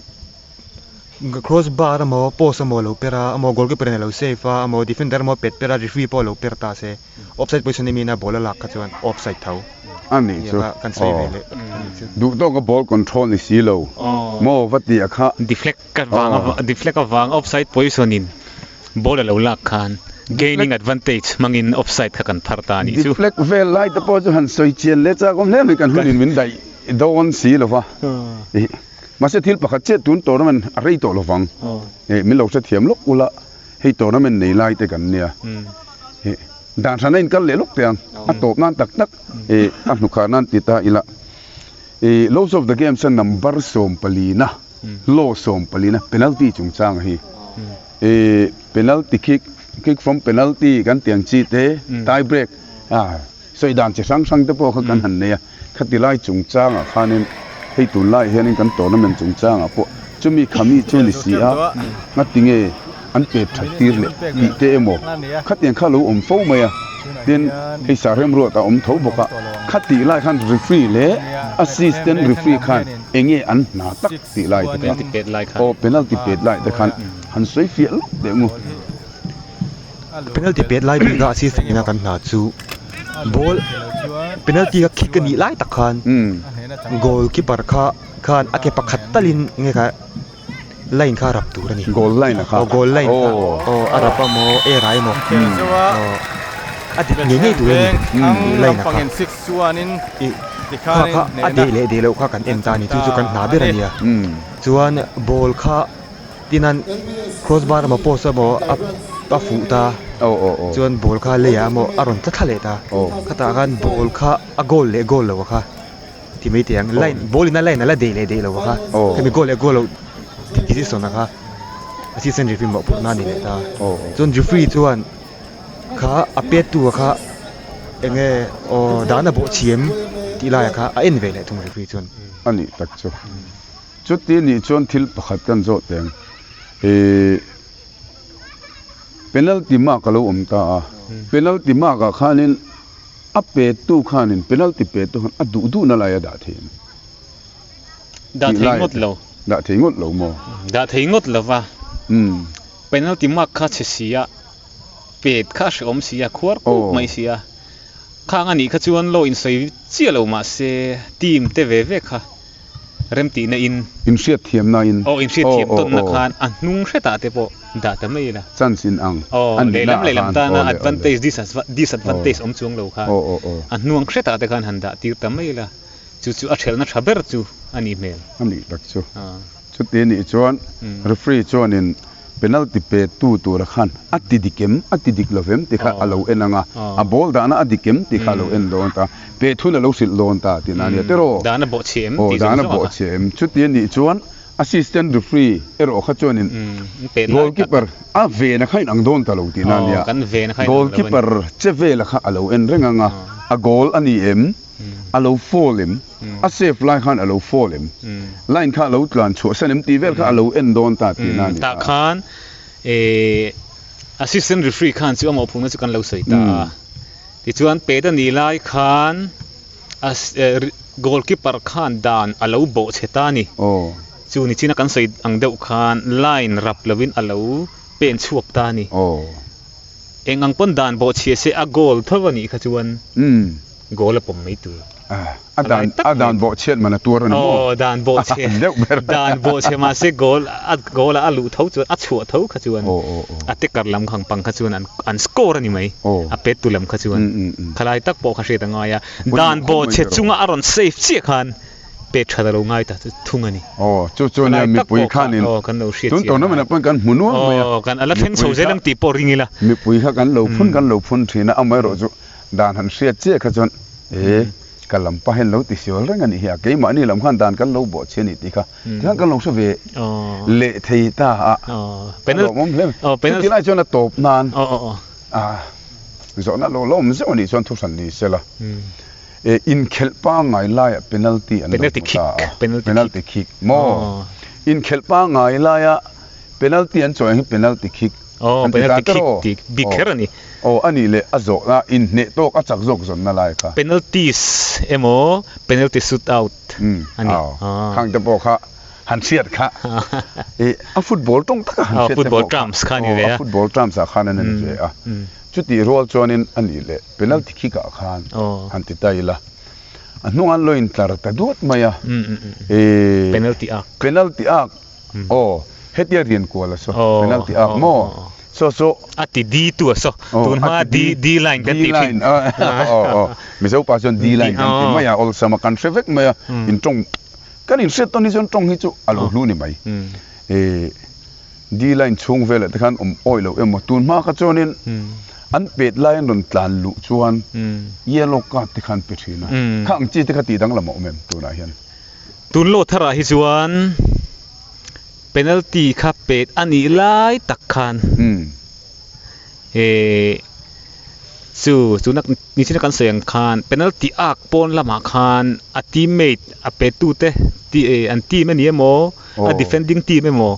cross bar emaw post emaw a lo per a, emaw goalkeeper in a lo save a, emaw defender emaw a pet per a, referee pawh a lo per ta se. Offside position i mina ball a lak kha chuan offside tho.
A nih chu.
Kan sawi ve leh a nih chu.
Duh tawka ball control ni si lo maw va tih a kha.
Deflect ka vang deflect avang offside position in ball a lo lak khan gaining advantage hmangin offside kha kan phar ta a nih chu.
Deflect vel lai te pawh chu han sawi chian leh chak awm hle mai kan hunin min daih dawn si lo va. Mahse thil pakhat chiah tun tournament a rei tawh lo vang. Min lo hrethiam lawk ula hei tournament nei lai te kan nia. Hi dan hran a inkal leh lawk teh ang, a tawp nan tak tak i a hnukhar nan ti ta ila. I Laws of the Games a number sawmpalina, law sawmpalina penalty chungchang hi i penalty kick, kick from penalty kan tih ang chi te, tie break a sawi dan chi hrang hrang te pawh kha kan han nei a. Khati lai chungchangah khanin hei tunlai hianin kan tournament chungchangah pawh chumi khami chu ni si a, ngatinge an pet that tir leh tih te emaw khatiang kha lo awm fo mai a, tin hei Sarem Road a awm tho bawk a, khatih lai khan referee leh assistant referee khan enge an hna tak tih lai te kha aw penalty pet lai te khan han sawi fiah lawk teh ngu.
Penalty pet lai bik a assistant ina kan hna chu ball penalty kha kick a nih lai tak khan goal keeper kha khan a ke pakhat talin enge kha line kha a rap tur a ni.
Goal line a kha.
Aw goal line kha aw a rap a maw air ah emaw aw a dik ngei ngei tur a ni line a kha ih kha kha a deh leh deh loh kha kan en ta a ni chu chu kan hna ber a nia chuan ball kha Tinan cross bar emaw post emaw a a fuh ta chuan ball kha leiah emaw a rawn tla thla leh ta khatah khan ball kha a goal leh goal lo a kha ti mai teh ang line ball in a line a la deh leh deh lo a kha hemi goal leh goal lo decision a kha assistant referee mawhphurhna a ni leh ta chuan referee chuan kha a pet tu a kha eng nge aw dan a bawh chhiam tih laiah kha a en ve leh thung referee chuan.
A nih tak chu. Chuti nih chuan thil pakhat kan zawh teh ang. Ih. Penalty mark a lo awm ta a, penalty mark ah khanin a petu khanin penalty petu khan a duh duhna lai a dah thei em?
Dah thei ngawt lo.
Dah thei ngawt lo maw?
Dah thei ngawt lo va. Penalty mark kha chhe si a, pet kha a hrehawm si a, khuar kuk mai si a. Khang a nih kha chuan law insawi chiah lo mah se team te ve ve kha remtihna in.
Inhriatthiamna in.
Aw, inhriatthiam tawnna khan a hnung hretah te pawh dah ta mai ila.
Chance in ang
a nihna ah khan. Lehlam lehlam tana advantage disadvantage awm chuang lo khan a hnuang hretah te khan han dah tir ta mai ila. Chu chu a ṭhelhna ṭha ber chu a nih hmel.
A nih tak chu. Chuti a nih chuan referee chuanin penalty pe tu tura khan a ti dik em, a ti dik lo vem tih kha a lo en ang a, a ball dahna a dik em tih kha a lo en dawn ta, pe thun a lo hrilh dawn ta tihna a nia tiraw?
Dahna bawhchhe em tih zawng zawng a kha.
Aw, dahna bawhchhe em. Chuti a nih chuan assistant referee erawh kha chuanin goalkeeper a vena kha inang dawn ta lo tihna a nia. Goalkeeper che vela kha a lo en reng ang a, a goal a ni em? A lo fall em? A save lai khan a lo fall em? Line kha a lo tlan chhuah san em tih vel kha a lo en dawn ta tihna a ni
a. Tah khan assistant referee khan chu a mawhphurhna chu kan lo sawi ta a. Tichuan pet a nih lai khan goalkeeper khan dan a lo bawh chhe ta a ni. Chu nichina kan sawi ang deuh khan line rap lovin a lo pen chhuak ta a ni. Eng ang pawn dan bawh chhia se a goal tho a nih kha chuan goal a pawm mai tur.
A dan a dan bawh chhiat man a tuar a ni maw?
Aw dan bawh chhe
deuh ber.
Dan bawh chhe mahse goal a goal a a luh tho chuan a chhuah tho kha chuan a te kar lam khang pang kha chuan an an score a ni mai. A pet tu lam kha chuan khalai tak pawh kha hriat a ngai a. Dan bawh chhe chunga a rawn save chiah khan pek tha ta lo ngai ta chu thung a ni.
Aw, chu chu nia mipui khanin tun tournament ah pawhin kan hmu nual mai a.
Aw, kan ala thleng chho zel ang tih pawh ring ila.
Mipui kha kan lo phun kan lo phun thin a, amaherawh chu dan han hriat chiah kha chuan e ka lam pahin lo ti sual reng a nih hi a, keimahni lam khan dan kan lo bawh chhe a nih tih kha tikhan kan lo hre ve leh thei ta a, a lawmawm hle mai. Chuti lai chuan a tawp nan zawhna lo la awm zeuh a nih chuan thuhran ni sela. E inkhelh pangngai laiah penalty an lo hmu ta a, penalty kick maw? Inkhelh pangngai laia penalty an chawi ang hi penalty kick an ti ta tawh aw? Aw a nih leh a zawhna inhneh tawk a chak zawk zawnna lai kha.
Penalties emaw penalty shoot out a ni.
Khang te pawh kha han hriat kha e a football tawng taka han hriat te pawh kha a football terms ah khan an ni ve a. Chutih rual chuanin a nih leh penalty kick ah khan han ti ta ila, a hnungah an lo intlar ta duat mai a, e
Penalty arc.
Penalty arc, aw hetia rian kual a saw, penalty arc maw? Saw saw.
A ti D tu a saw, tun hma D, D line kan tih thin.
D line, aw aw, Mizo pa chuan D line kan ti mai a, awlsam a kan hre vek mai a, in tawng, kan inhriat tawn hi chuan tawng hi chu a lo hlu ni mai. E. D line chhung velah te khan awm awih loh emaw tun hma kha chuanin an pet lai an rawn tlan luh chuan yellow card te khan pe thin a, kha ang chi te kha tih danglam a awm em tunah hian?
Tun law tharah hi chuan penalty kha pet a nih lai tak khan chu tuna nichina kan sawi ang khan penalty arc pawn lamah khan a teammate a petute an team a ni emaw a defending team emaw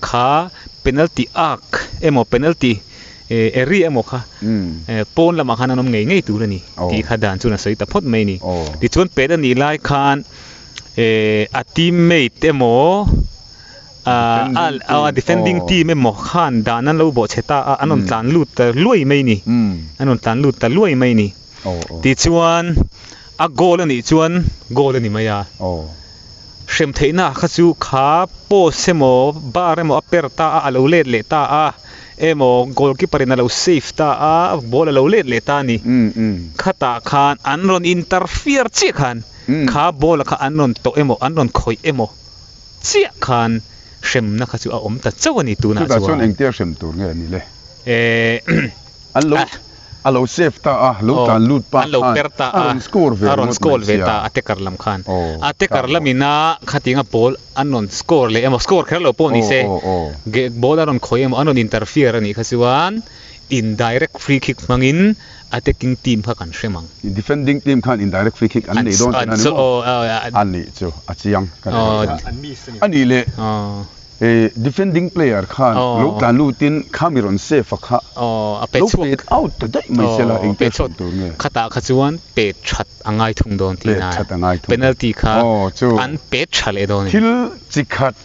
Kha penalty arc emaw penalty area emaw kha pawn lamah khan an awm ngei ngei tur a ni tih kha dan chuan a sawi ta phawt mai a ni. Tichuan pet a nih lai khan a teammate emaw a defending team emaw khan dan an lo bawh chhe ta a, an rawn tlan lut ta luai mai a ni. An rawn tlan lut ta luai mai a ni. Tichuan a goal a nih chuan goal a ni mai a. Hrem theihna kha chu kha post emaw bar emaw a per ta a, a lo let leh ta a, emaw goalkeeper in a lo save ta a, ball a lo let leh ta a ni. Khatah khan an rawn interfere chiah khan kha ball a kha an rawn tawh emaw an rawn khawih emaw chiah khan hremna kha chu a awm ta chauh a ni tunah
chuan. Chutah chuan engtia hrem tur nge a ni le? An lo a lo save ta a, lo tlan lut pah
khan a
rawn score ve
ringawt mai sia. A te kar lam khan. A te kar lam ina khatinga ball an rawn score leh emaw, score kher lo pawh ni se, ball a rawn khawih emaw, an rawn interfere a nih kha chuan indirect free kick hmangin attacking team kha kan hrem ang.
Defending team khan indirect free kick an nei dawn tihna a ni maw? A nih chu a chiang ka ti. A nih leh. Defending player khan lo tlan lutin khami rawn save a kha lo pet out ta daih mai sela engtia hrilh tur nge?
Khatah kha chuan pet that a ngai thung dawn tih na penalty kha an pet tha leh dawn a ni.
Thil chi khat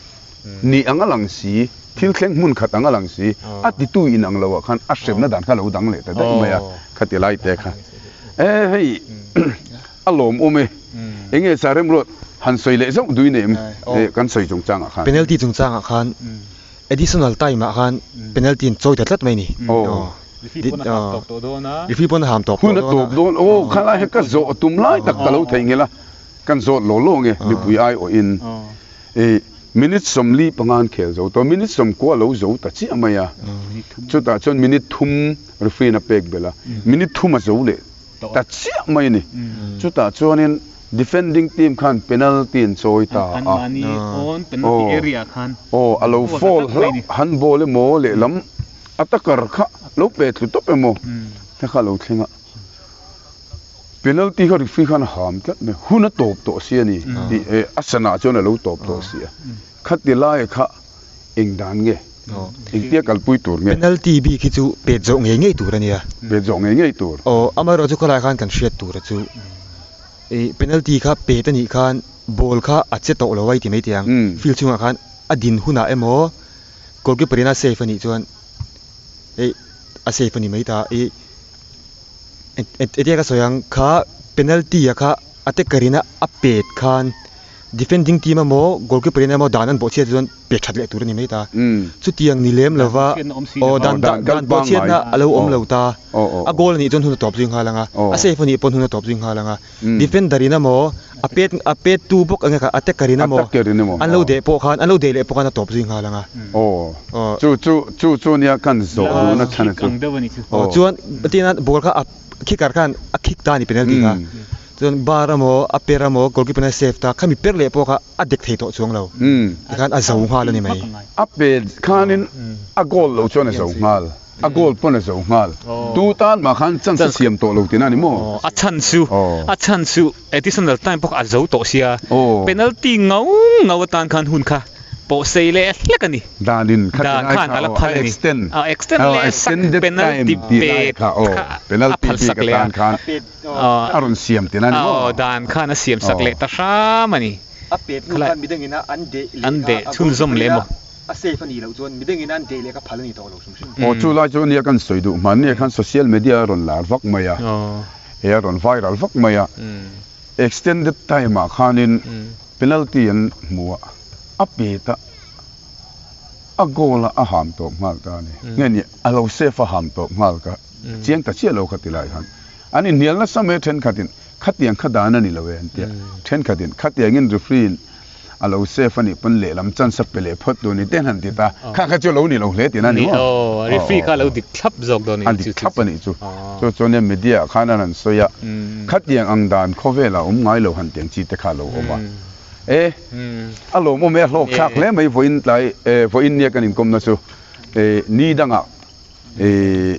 ni ang a lang si, thil thleng hmun khat ang a lang si, a titu in ang loah khan a hremna dan kha lo dang leh ta daih mai a, khati lai te kha. E hei a lawmawm e, enge sa remruat han sawi leh zauh dui nei em kan sawi chungchangah khan.
Penalty chungchangah khan additional time ah khan penalty an chawi ta tlat mai ni.
Referee pawn a ham tawp tawh dawn a.
Referee pawn a ham tawp tawh
dawn a. Hun a tawp dawn, aw khalai hi ka zawh tum lai tak ka lo theihnghilh a, kan zawt law law nge mipui aiawhin. Minute 45 an khel zo tawh, minute 90 a lo zo ta chiah mai a, chutah chuan minute thum referee in a pek belh a, minute thum a zo leh ta chiah mai a ni. Chutah chuanin defending team khan penalty an chawi ta a, aw a lo foul hlauh, handball emaw lehlam a takar kha lo pe tlu tawp emaw te kha a lo thleng a. Penalty kha referee khan a ham tlat mai, hun a tawp tawh si a ni tih a sanah chuan a lo tawp tawh si a, khati laia kha eng dan nge, engtia kalpui tur nge?
Penalty bik hi chu pet zawh ngei ngei tur a nia.
Pet zawh ngei ngei tur.
Aw, amaherawhchu khawlai khan kan hriat tur a chu i penalty kha pet a nih khan ball kha a che tawh lo a i ti mai teh ang, field chhungah khan a din hunah emaw goalkeeper in a save a nih chuan hei a save a ni mai ta i. Etia ka sawi ang kha penalty a kha a taker in a a pet khan defending team emaw goalkeeper in emaw dan an bawhchhiat chuan pet that leh tur a ni mai ta. Chutiang ni lem lova aw dan dan bawhchhiatna a lo awm lo ta. A goal a nih chuan hun a tawp zui nghal ang a, a safe a nih pawn hun a tawp zui nghal ang a. Defender in emaw a pet a pet tu bawk enge kha a taker in emaw an lo deh pawh khan an lo deh leh pawh khan a tawp zui nghal ang a.
Aw chu chu chu chu nia kan zawh duhna chhan a chu.
Aw chuan tina ball kha a kicker khan a kick ta a ni penalty kha chuan bar emaw a per emaw goalkeeper in a save ta khami per leh pawh kha a dek thei tawh chuang lo tikhan a zo nghal a ni mai.
A pet khanin a goal lo chuan a zo nghal. A goal pawn a zo nghal. Tu tan mah khan chance a siam tawh lo tihna a ni maw?
A chhan chu, a chhan chu additional time pawh kha a zo tawh sia. Penalty ngau ngau atan khan hun kha pawh sei leh hlek a ni.
Danin kha ti lai kha aw, a extend,
a extend leh sak penalty pek kha a phal sak leh a.
A rawn siam tihna a ni maw?
Aw, dan khan a siam sak leh ta hram a ni.
A pet hnu khan midangin a an deh leh kha a
chhunzawm leh maw?
A safe a nih loh chuan midangin an deh leh ka phal a ni tawh lo hrim hrim.
Aw chu lai chu ania kan sawi duh hman nia khan social media a rawn lar vak mai a, he a rawn viral vak mai a, extended time ah khanin penalty an hmu a, a pet a, a goal a a ham tawp nghal ta a ni. Nge ni a lo safe a ham tawp nghal ka chiang ta chiah lo kha ti lai khan an inhnial nasa mai a thenkhatin khatiang kha dan a ni lo e an tia, thenkhatin khatiangin referee in A lo safe a nih pawn lehlam chance a pe leh phawt tur ni te han ti ta. Kha kha chu a lo ni lo hle tihna a ni maw?
Aw, referee kha a lo dik thlap zawk dawn a
nih chu. A dik thlap a nih chu. Chu chuan nia media ah khan an han sawi a, khatiang ang dan khawvel ah awm ngai lo han tiang chi te kha a lo awm a. E, a lawmawm e, a hlawk thlak hle mai vawiin tlai, vawiin nia kan inkawmna chu. Ni dangah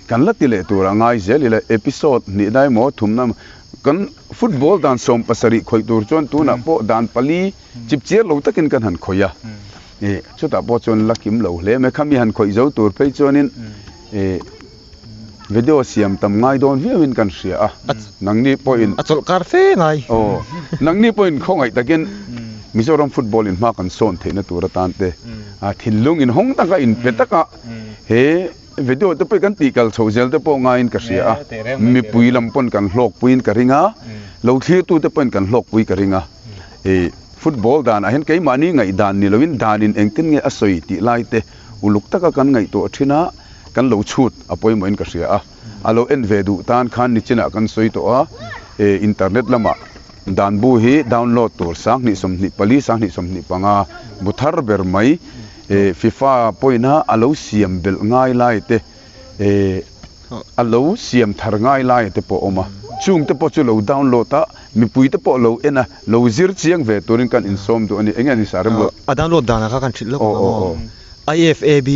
Kan la ti leh tur a ngai zel ila episode hnih na emaw thumna emaw kan football dan 70 khawih tur chuan tunah pawh dan pali chip chiar lo takin kan han khawih a, chutah pawh chuan la kim lo hle mai khami han khawih zo tur phei chuanin video siam tam ngai dawn viauin kan hria a, nangni pawhin
a chawlh kar fe ngai.
Aw, nangni pawhin khawngaih takin Mizoram football in hma kan sawn theihna tur atan te thinlung inhawng taka inpe taka He video te pawh hi kan tih kal chho zel te pawh ngaiin ka hria a, mipui lam pawn kan hlawkpuiin ka ring a, lo thlirtu te pawhin kan hlawkpui ka ring a. I football danah hian keimahni ngaihdan ni loin danin engtin nge a sawi tih lai te uluk taka kan ngaihtuah thin a, kan lo chhut a pawimawhin ka hria a. A lo en ve duh tan khan nichinah kan sawi tawh a, internet lamah dan bu hi download tur 2024, 2025 bu thar ber mai FIFA pawina a lo siam belh ngai lai te, a lo siam thar ngai lai te pawh a awm a, chung te pawh chu lo download a, mipui te pawh lo en a, lo zir chiang ve turin kan insawm duh a ni. Enge a ni sa rem lo?
A download danah kha kan hrilh lawk ang maw? IFAB,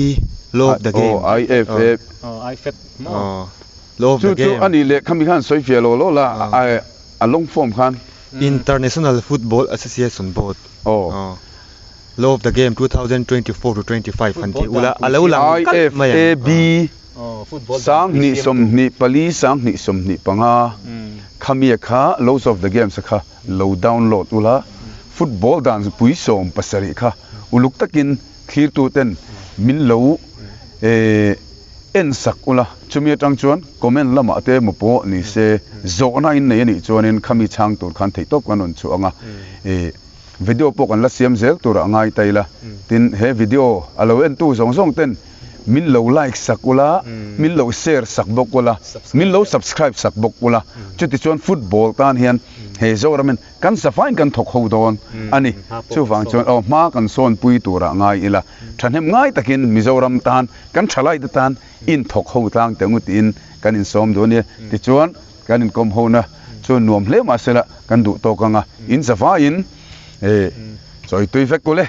Law of the Game.
Aw, IFAB.
Aw, IFAB maw?
Law of the
Chu chu
Game.
a nih leh khami khan sawi fiah lo lo la, a long form khan.
International Football Association Board.
Aw.
Law of the Game 2024 to 25 han ti ula a lo lang kalh mai ang.
IFAB 2024 2025 khamia kha Laws of the Games a kha lo download ula football dan pui 17 kha uluk takin thlirtu ten min lo en sak ula chumi atang chuan comment lamah te emaw pawh ni se zawhna in nei anih chuanin khami chhang tur khan theihtawp kan rawn chhuah anga video pawh kan la siam zel tur a ngai ta ila tin he video a lo entu zawng zawng ten min lo like sak ula min lo share sak bawk ula min lo subscribe sak bawk ula chuti chuan football tan hian he Zoramin Kan safain kan thawk ho dawn a ni. Chuvang chuan aw hma kan sawnpui turah ngai ila, thahnem ngai takin Mizoram tan, kan thalaite tan inthawk ho tlang teh ngu tiin kan insawm duh a nia. Tichuan, kan inkawm hona chu nuam hle mah sela kan duh tawk ang a, in safaiin chawi tui vek u le.